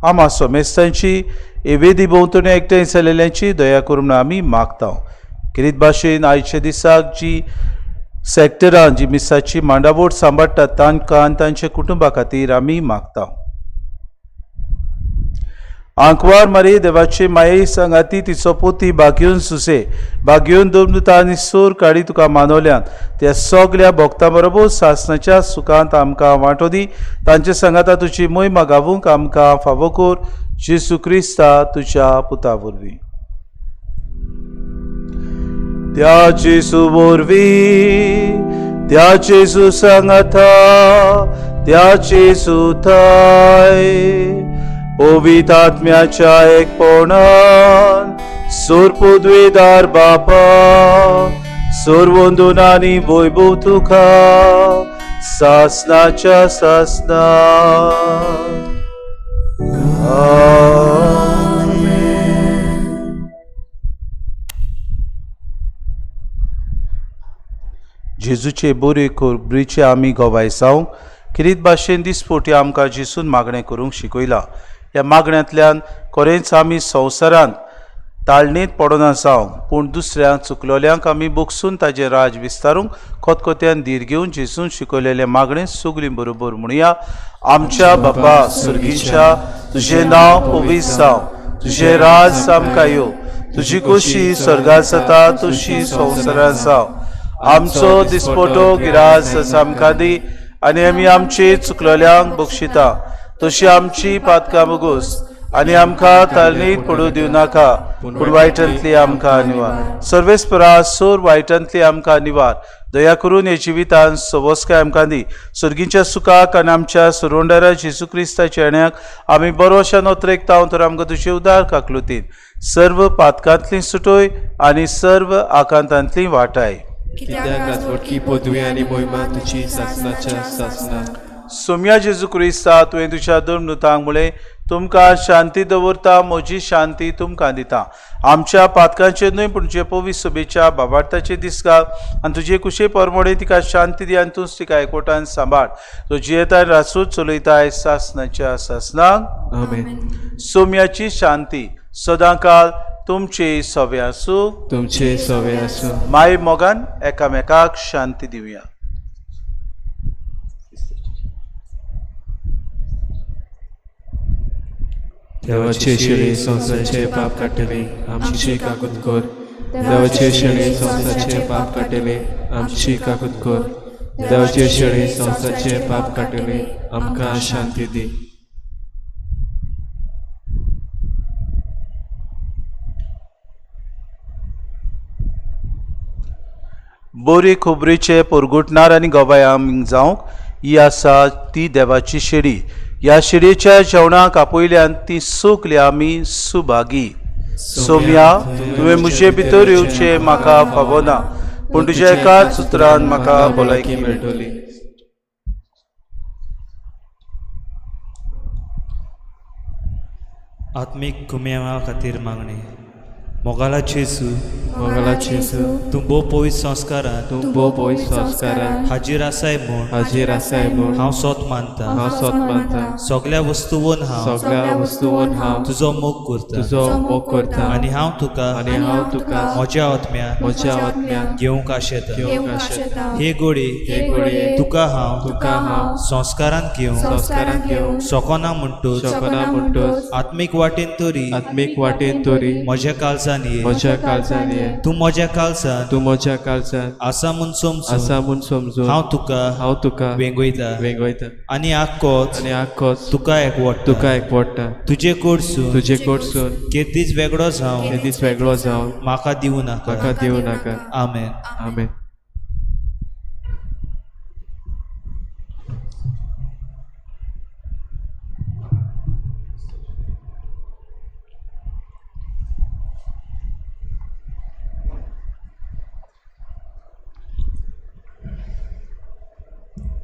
आमा समेस्तांची एवेदी भोंवतणी एकठांय जाल्ल्यांची दया करून आमी मागता। खेरीत भाशेन आयच्या दिसाक जी सॅक्टरां जी मिसाची मांडावळ सांबाळटात तांकां आनी तांच्या कुटुंबा खातीर आमी मागता। आंकवार मारी देवाचे माये सांगाती तिचो पोती बागयोन सुसे बागयोन दमदुता आनी सूर काडी तुका मानवल्यान त्या सगल्या भक्तां बरोबर सासणाच्या सुखांत आमकां वांटो दी, तांचे सांगाता तुजी मोहिमा गावूंक आमकां फावो कर, जेजू क्रिस्ता तुज्या पुता वरवीं। त्या जेजू वरवीं, त्या जेजू सांगाता, त्या जेजू थाय पवित्र आत्म्याच्या एकपणान सोरपुद्वेदार बापा सोरवंदून आनी वैभव तुका सासनाच्या सासना। आमेन। जेजूचे बरे खबरीचे आमी गवाय जावंक किरीत भाशेन दिसपोटी आमकां जेजून मागणें करूंक शिकयलां. ह्या मागण्यांतल्यान खरेंच आमी संवसारांत ताळणींत पडना जावंक पूण दुसऱ्यांक चुकलोल्यांक आमी बोगसून ताजें राज विस्तारूंक खतखत्यान धीर घेवन जेजून शिकयलेलें मागणें सगळीं बरोबर म्हणया. आमच्या बाबा सुर्गीच्या, तुजें नांव पवित्र जावं, तुजें राज आमकां येवं, तुजी खोशी स्वर्गांत जाता तशी संवसारांत जावं. आमचो दिसपटो गिरास आमकां दी आनी आमी आमचे चुकलोल्यांक बक्षिता तशी आमची पातकां बगोस आनी आमकां ताळणीत पडूं दिवं नाका पूण वायटांतली आमकां निवार. सर्वेस्परा सोर वायटांतली आमकां निवार. दया करून हे जिवितान सवस्काय आमकां दी. सर्गीच्या सुखाक आनी आमच्या सुरोंडारा जेजू क्रिस्ताच्या येण्याक आमी बरो अशा नोत्रेकता तर आमकां तुजे उदार काकलुतीन सर्व पातकांतली सुटोय आनी सर्व आकांतांतली वाटाय.
कित्याक राजवटकी पदवी आनी मोहिमा तुजी सासणाच्या सासणाक.
सोम्या जेजू क्रिस्ता, तुवें तुज्या धर्मदूतांक म्हळें, तुमकां शांती दवरता, म्हजी शांती तुमकां दिता. आमच्या पातकांचेर न्हय पूण तुजे पवित्र सभेच्या बाबार्थाचे दिसका आनी तुजे कुशे परमोडे तिका शांती दी आनी तूंच तिका एकवटान सांबाळ. तो जियेताय रासूच चलयताय सासणाच्या सासणाक.
आमेन.
सोम्याची शांती सदांकाल तुमचे सवे आसूं.
तुमचे सवे आसूं.
माय मोगान एकामेकाक शांती दिवया.
देवाचे शेळी संवसाराचे पाप काडटले, आमची काकूत कर. देवाचे शेळी संवसाराचे पाप काडटले, आमची काकूत कर. देवाचे शेळी संवसाराचे पाप काडटले, आमकां शांती दी.
बरी खबरीचे पोरगुटणार आनी गवाय आमी जावंक ही आसा ती देवाची शेळी. ह्या शेळयेच्या जेवणाक आपयल्यान ती सुकली आमी सुभागी. सोम्या, तुवें म्हजे भितर येवचें म्हाका फावना, पूण तुज्या एकाच उतरान म्हाका भलायकी
मेळटली.
आत्मीक गुम्यांवा खातीर मागणें. मोगाला जेजू,
मोगाला जेजू,
तूं भोव पवित्र संस्कारान,
तूं भोव पवित्र संस्कारान
हाजीर आसाय म्हूण,
हाजीर आसाय म्हूण
हांव सोत मानता.
हांव सोत मानता.
सगल्या वस्तूवन हांव,
सगल्या वस्तूवन हांव
तुजो मोग करता,
तुजो मोग करता
आनी हांव तुका,
आनी हांव तुका
म्हज्या आत्म्यान,
म्हज्या आत्म्यान
घेवंक आशेता,
घेवंक आशेता.
हे गोडे,
हे गोडये,
तुका हांव,
तुका हांव
संस्कारान घेवंक,
संस्कारान घेवंक
शकना म्हणटूच,
शकना म्हणटूच,
आत्मीक वाटेन तरी,
आत्मीक वाटेन तरी
म्हज्या काळजान ये,
म्हज्या काळजान ये.
तूं म्हज्या काळजान,
तूं म्हज्या काळजान
आसा म्हूण समजून,
आसा म्हूण समजून
हांव तुका,
हांव तुका
वेंगयता,
वेंगयता
आनी आक्कोच,
आनी आक्कोच
तुका एकवटता,
तुका एकवटता.
तुजे कडसून,
तुजे कडसून
केदीच वेगळो जावं,
केदीच वेगळो जावं
म्हाका दिवं नाका,
म्हाका दिवं नाका.
आमेन.
आमेन.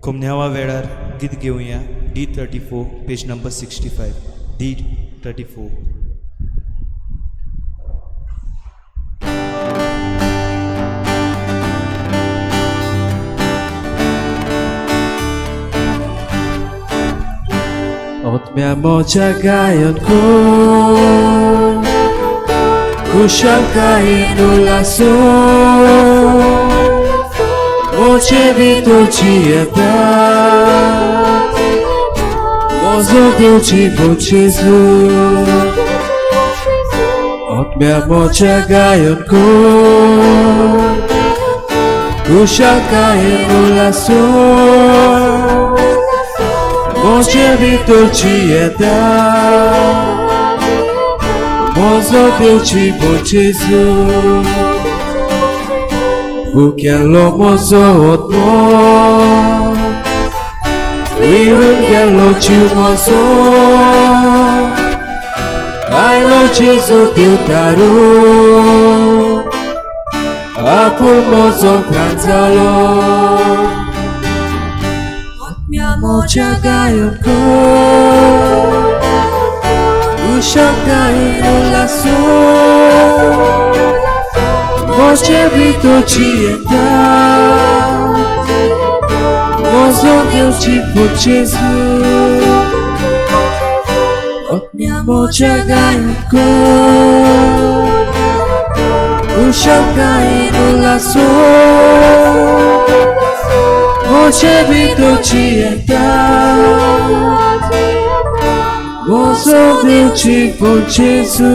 कुमन्यावा वेळार गीत घेवया. D34 page number 65. D34.
आत्म्या म्हज्या गायन कर, कुशलकायेन उल्हासून, म्हजे भितर जियेता म्हजो देव जिवो जेजू. आत्म्या म्हज्या गायन कर, कुशलकायेन उल्हासून, म्हजे भितर जियेता म्हजो देव जिवो जेजू. भुकेल्लो म्हजो आत्मो, विरून गेल्लो जीव म्हजो, आयलो जेजू देवतारू, आपूण म्हजो प्राण जालो. आत्म्या म्हज्या गायन कर, कुशलकायेन उल्हासून, म्हजे भितर जियेता Sou beautiful Gesù. Moja gayko Ushalkai no laso Moja bitochieta So beautiful Gesù.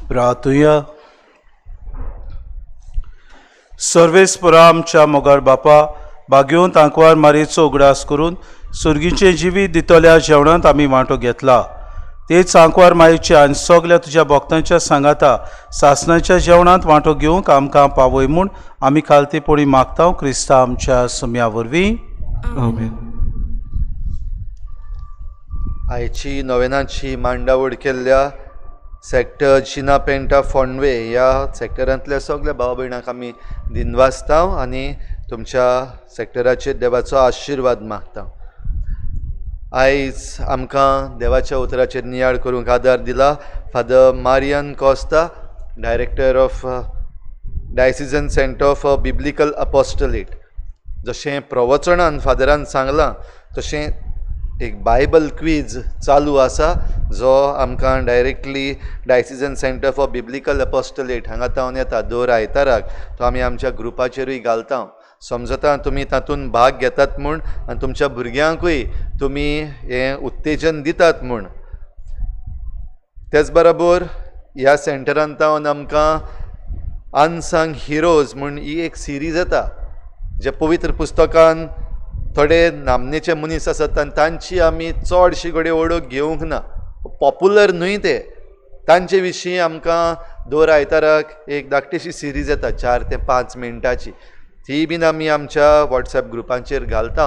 प्रार्थुया. सर्वेस्परा आमच्या मोगाळ बापा, भाग्योवन तांकवार मारयेचो उगडास करून सुर्गीचें जिवीत दितल्या जेवणांत आमी वांटो घेतला. तेच आंकवार मायेच्या आनी सगल्या तुज्या भक्तांच्या सांगाता सासणाच्या जेवणांत वांटो घेवंक आमकां पावय म्हूण आमी खालतेपणी मागता क्रिस्ता आमच्या सुम्या वरवीं.
आमेन.
आयची नोवेनाची मांडावळ केल्ल्या सेक्टर जिना पेंटा फोंडवे ह्या सेक्टरांतल्या सगल्या भाव भयणांक आमी दिनवासता आनी तुमच्या सेक्टराचेर देवाचो आशिर्वाद मागता. आयज आमकां देवाच्या उतराचेर नियाळ करूंक आदार दिला Father Marian Costa, director of Diocesan Centre for Biblical Apostolate. जशें प्रवचनान फादरान सांगलां तशें एक बायबल क्वीज चालू आसा जो आमकां directly Diocesan Centre for Biblical Apostolate हांगा तावन येता दर आयताराक. तो आमी आमच्या ग्रुपाचेरूय घालता. समजता तुमी तातूंत भाग घेतात म्हूण आनी तुमच्या भुरग्यांकूय तुमी हें उत्तेजन दितात म्हूण. तेच बरोबर ह्या सेंटरान तावन आमकां अनसंग हिरोज म्हूण ही एक सिरीज येता, जे पवित्र पुस्तकान थोडे नामनेचे मनीस आसात आनी तांची आमी चडशी कडेन वळख घेवंक ना, पॉपुलर न्हय ते, तांचे विशीं आमकां दर आयताराक एक धाकटीशी सिरीज येता 4 ते 5 मिनटांची. ती बीन आमी आमच्या वॉट्सएप ग्रुपांचेर घालता.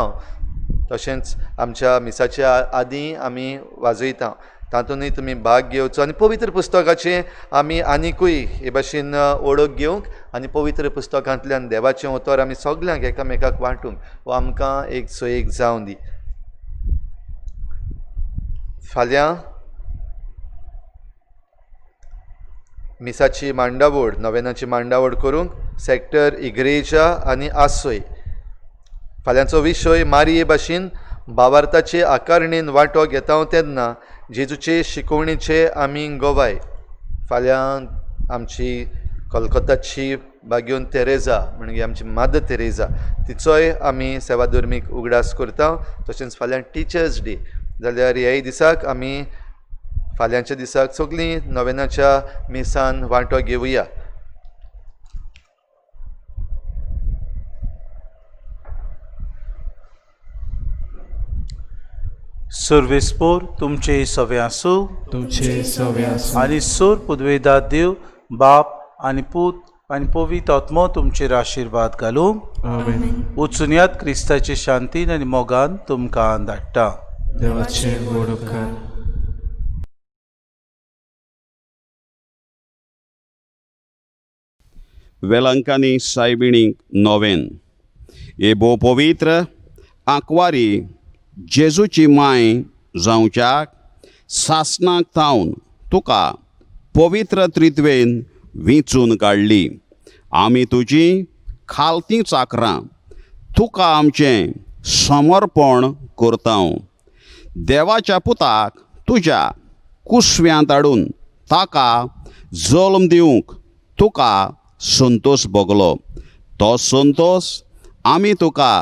तशेंच आमच्या मिसाच्या आदीं आमी वाजयता, तातूंतय तुमी भाग घेवचो आनी पवित्र पुस्तकाचें आमी आनिकूय हे भाशेन वळख घेवंक आनी पवित्र पुस्तकांतल्यान देवाचें उतर आमी सगल्यांक एकामेकाक वांटूंक हो आमकां एक सोयीक जावं दी. फाल्यां मिसाची मांडावळ, नोवेनाची मांडावळ करूंक सेक्टर इग्रेजा आनी आसोय. फाल्यांचो विशय मारये भाशेन भावार्थाचे आकारणेन वांटो घेता तेन्ना जेजूचे शिकवणेचे आमी गवाय. फाल्यां आमची कोलकोताची बाग्योन तेरेजा म्हणजे आमची मादर तेरेजा तिचोय आमी सेवाधर्मीक उगडास करता. तशेंच फाल्यां टिचर्स डे जाल्यार ह्याय दिसाक आमी फाल्यांच्या दिसाक सगळीं नोवेनाच्या मिसान वांटो घेवया.
सर्वेस्पोर तुमचे सवे आसूं,
तुमचे सवे आसूं.
आनी सोर पुदवेदा देव बाप आनी पूत आनी पवित्र आत्मो तुमचेर आशिर्वाद घालूं.
आमेन.
वचुनयात क्रिस्ताचे शांतीन आनी मोगान तुमकां धाडटा.
देवाचे व्हड उपकार.
वेलंकांनी सायबिणीक नोवेन हे भोव पवित्र आंकवारी जेजूची माय जावच्याक सासणाक थावन तुका पवित्र त्रित्वेन विंचून काडली. आमी तुजी खालती चाकरां तुका आमचें समर्पण करता. देवाच्या पुताक तुज्या कुसव्यांत हाडून ताका जल्म दिवंक तुका संतोश भोगलो. तो संतोश आमी तुका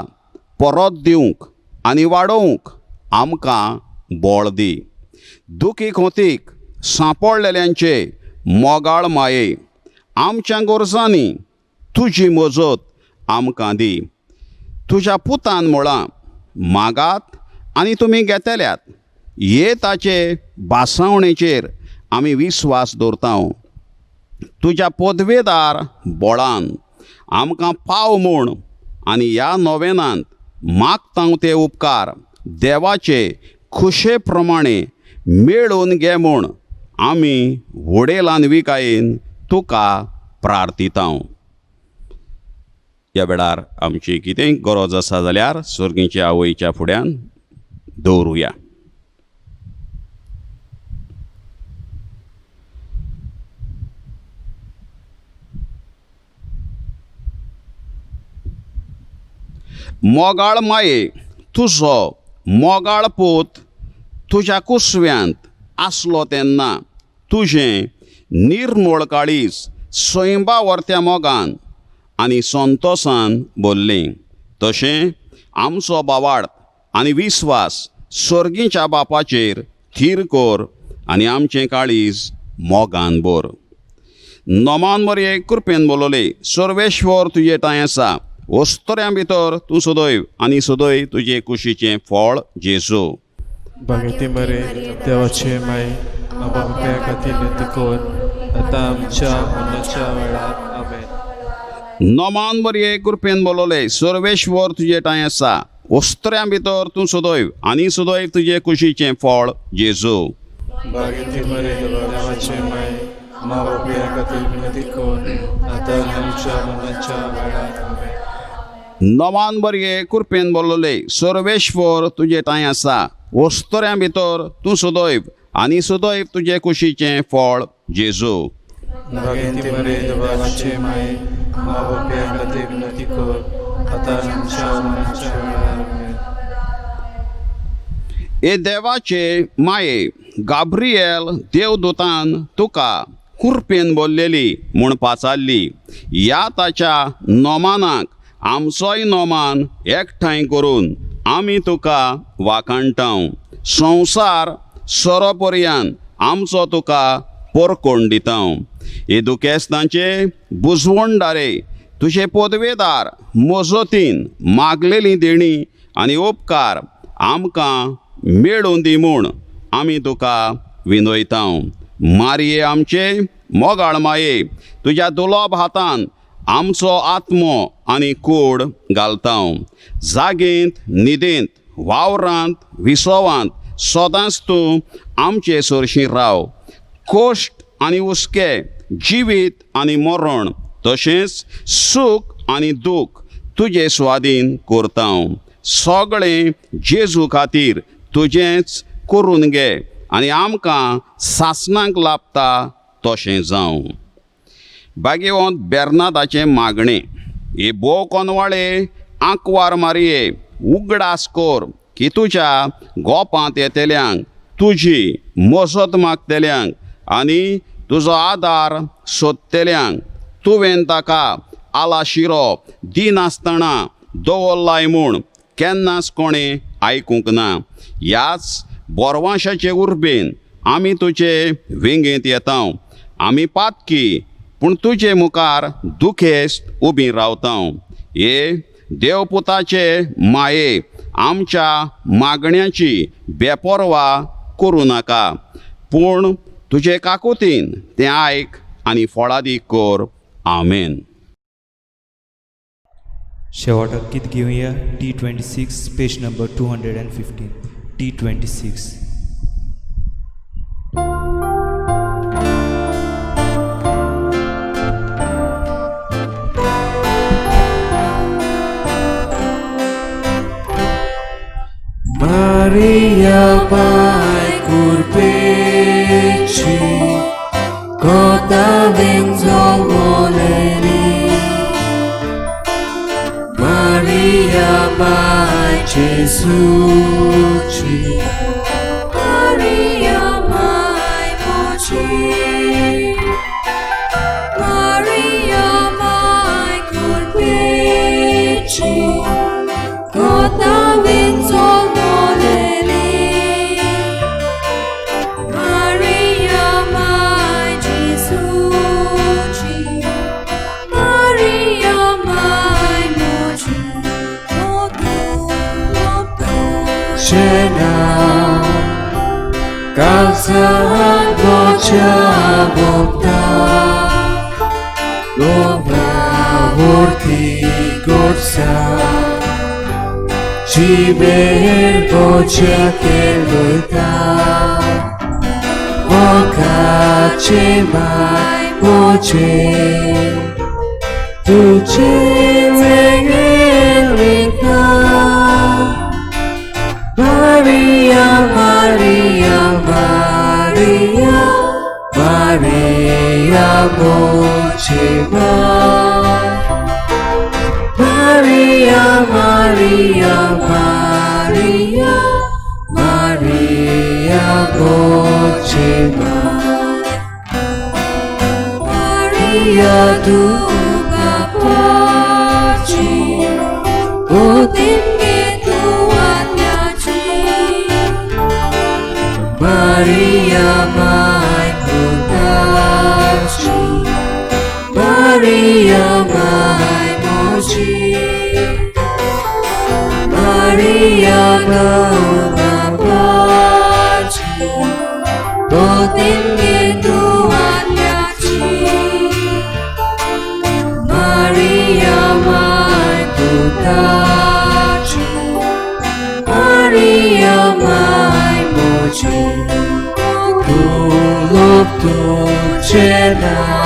परत दिवंक आनी वाडोवंक आमकां बळ दी. दुखी खोतीक सांपडलेल्यांचे मोगाळ माये आमच्या गरजांनी तुजी मजत आमकां दी. तुज्या पुतान म्हळां मागात आनी तुमी घेतल्यात हे ताचे भासावणेचेर आमी विस्वास दवरता. तुज्या पदवेदार बळान आमकां पाव म्हूण आनी ह्या नोवेनांत मागता ते उपकार देवाचे खुशे प्रमाणे मेळोवन घे म्हूण आमी वडेलान विकायेन तुका प्रार्थिता. ह्या वेळार आमची कितेंय गरज आसा जाल्यार सर्गीच्या आवयच्या फुड्यान दवरुया. मोगाळ माये, तुजो मोगाळ पूत तुज्या कुसव्यांत आसलो तेन्ना तुजें निर्मळ काळीज सैंबा वर्त्या मोगान आनी संतोसान भरलें. तशें आमचो बावाड आनी विस्वास सर्गीच्या बापाचेर थीर कर आनी आमचें काळीज मोगान भर. नोमान मरये कृपेन बोलवले, सर्वेश्वर तुजे ठांय आसा. वस्तुऱ्यां भितर तूं सदैव आनी सदैव तुजे कुशीचें फळ जेजू.
बागेती मरे देवाचे माय, आमकां खातीर विनंती कर आतां आमच्या मरणाच्या वेळार. आमेन.
नोमान मरये कृपेन बोलवले, सर्वेश्वर तुजे ठांय आसा. वस्त्र्यां भितर तूं सदैव आनी सदैव तुजे कुशीचें फळ जेजू.
बागेती मरे देवाचे माय, आमकां खातीर विनंती कर आतां आमच्या मरणाच्या वेळार. आमेन.
नोमान मरये कृपेन बोलवले, सर्वेश्वर तुजे ठांय आसा. वस्तुऱ्यां भितर तूं सदैव आनी सदैव तुजे कुशीचें फळ जेजू.
बागेती मरे देवाचे माय, आमकां खातीर विनंती कर आतां आमच्या मरणाच्या वेळार. आमेन.
हे देवाचे माये, गाब्रिएल देवदूतान तुका कुरपेन बोल्लेली म्हूण पाचारली. ह्या ताच्या नोमानाक आमचोय नोमान एकठांय करून आमी तुका वाखाणटाव. संवसार सोरोपर्यान आमचो तुका पोरकोण दिताव. हे दुखेस्तांचे बुजवणदारे, तुजे पदवेदार मजतीन मागलेली देणी आनी उपकार आमकां मेळून दी म्हूण आमी तुका विनयताव. मारये आमचे मोगाळ माये, तुज्या दुलोब हातान आमचो आत्मो आनी कूड घालताव. जागेंत, न्हिदेंत, वावरांत, विसवांत सदांच तूं आमचे सरशीं राव. कश्ट आनी हुस्के, जिवीत आनी मरण, तशेंच सूख आनी दूख तुजे स्वादीन करताव. सगळें जेजू खातीर तुजेंच करून घे आनी आमकां सासणाक लाभता तशें जावं. बागेवंत बेर्नादाचें मागणें. हे भोव कोनवाळे आंकवार मारये, उगडास कर की तुज्या गोपांत येतल्यांक, तुजी मजत मागतल्यांक आनी तुजो आदार सोदतल्यांक तुवें ताका आलाशिरो दिनासतना दवरलाय म्हूण केन्नाच कोणें आयकूंक ना. ह्याच बोरवांशाचे उर्बेन आमी तुजे वेंगेंत येताव. आमी पातकी पूण तुजे मुखार दुखेस्त उबी रावताव. हे देवपुताचे माये, आमच्या मागण्याची बेपर्वा करूं नाका, पूण तुजे काकुतीन तें आयक आनी फळादीक कर. आमेन.
शेवटाक गीत घेवया D26, page number 215. D26.
Maria mai curpeci, cota venzololeni. Maria mai Gesuci,
Maria mai moci, Maria mai curpeci, cota venzololeni. Maria mai Gesuci, Maria mai moci,
Cena calza voce bopta, Dobra vorti gorsa, Ciber voce che loita, Vocace mai voce, Tu ce venelita. Maria, Maria, Maria, Maria Mochima. Maria, Maria.
माय Maria तूं बापाची पोतीन तूं आत्म्याची Maria my पुताची Maria my मोजी Maria तूं बापाची पोतीन तूं आत्म्याची मारिया my पुताची मारिया my मोजी तूं लोक तुजें नांव.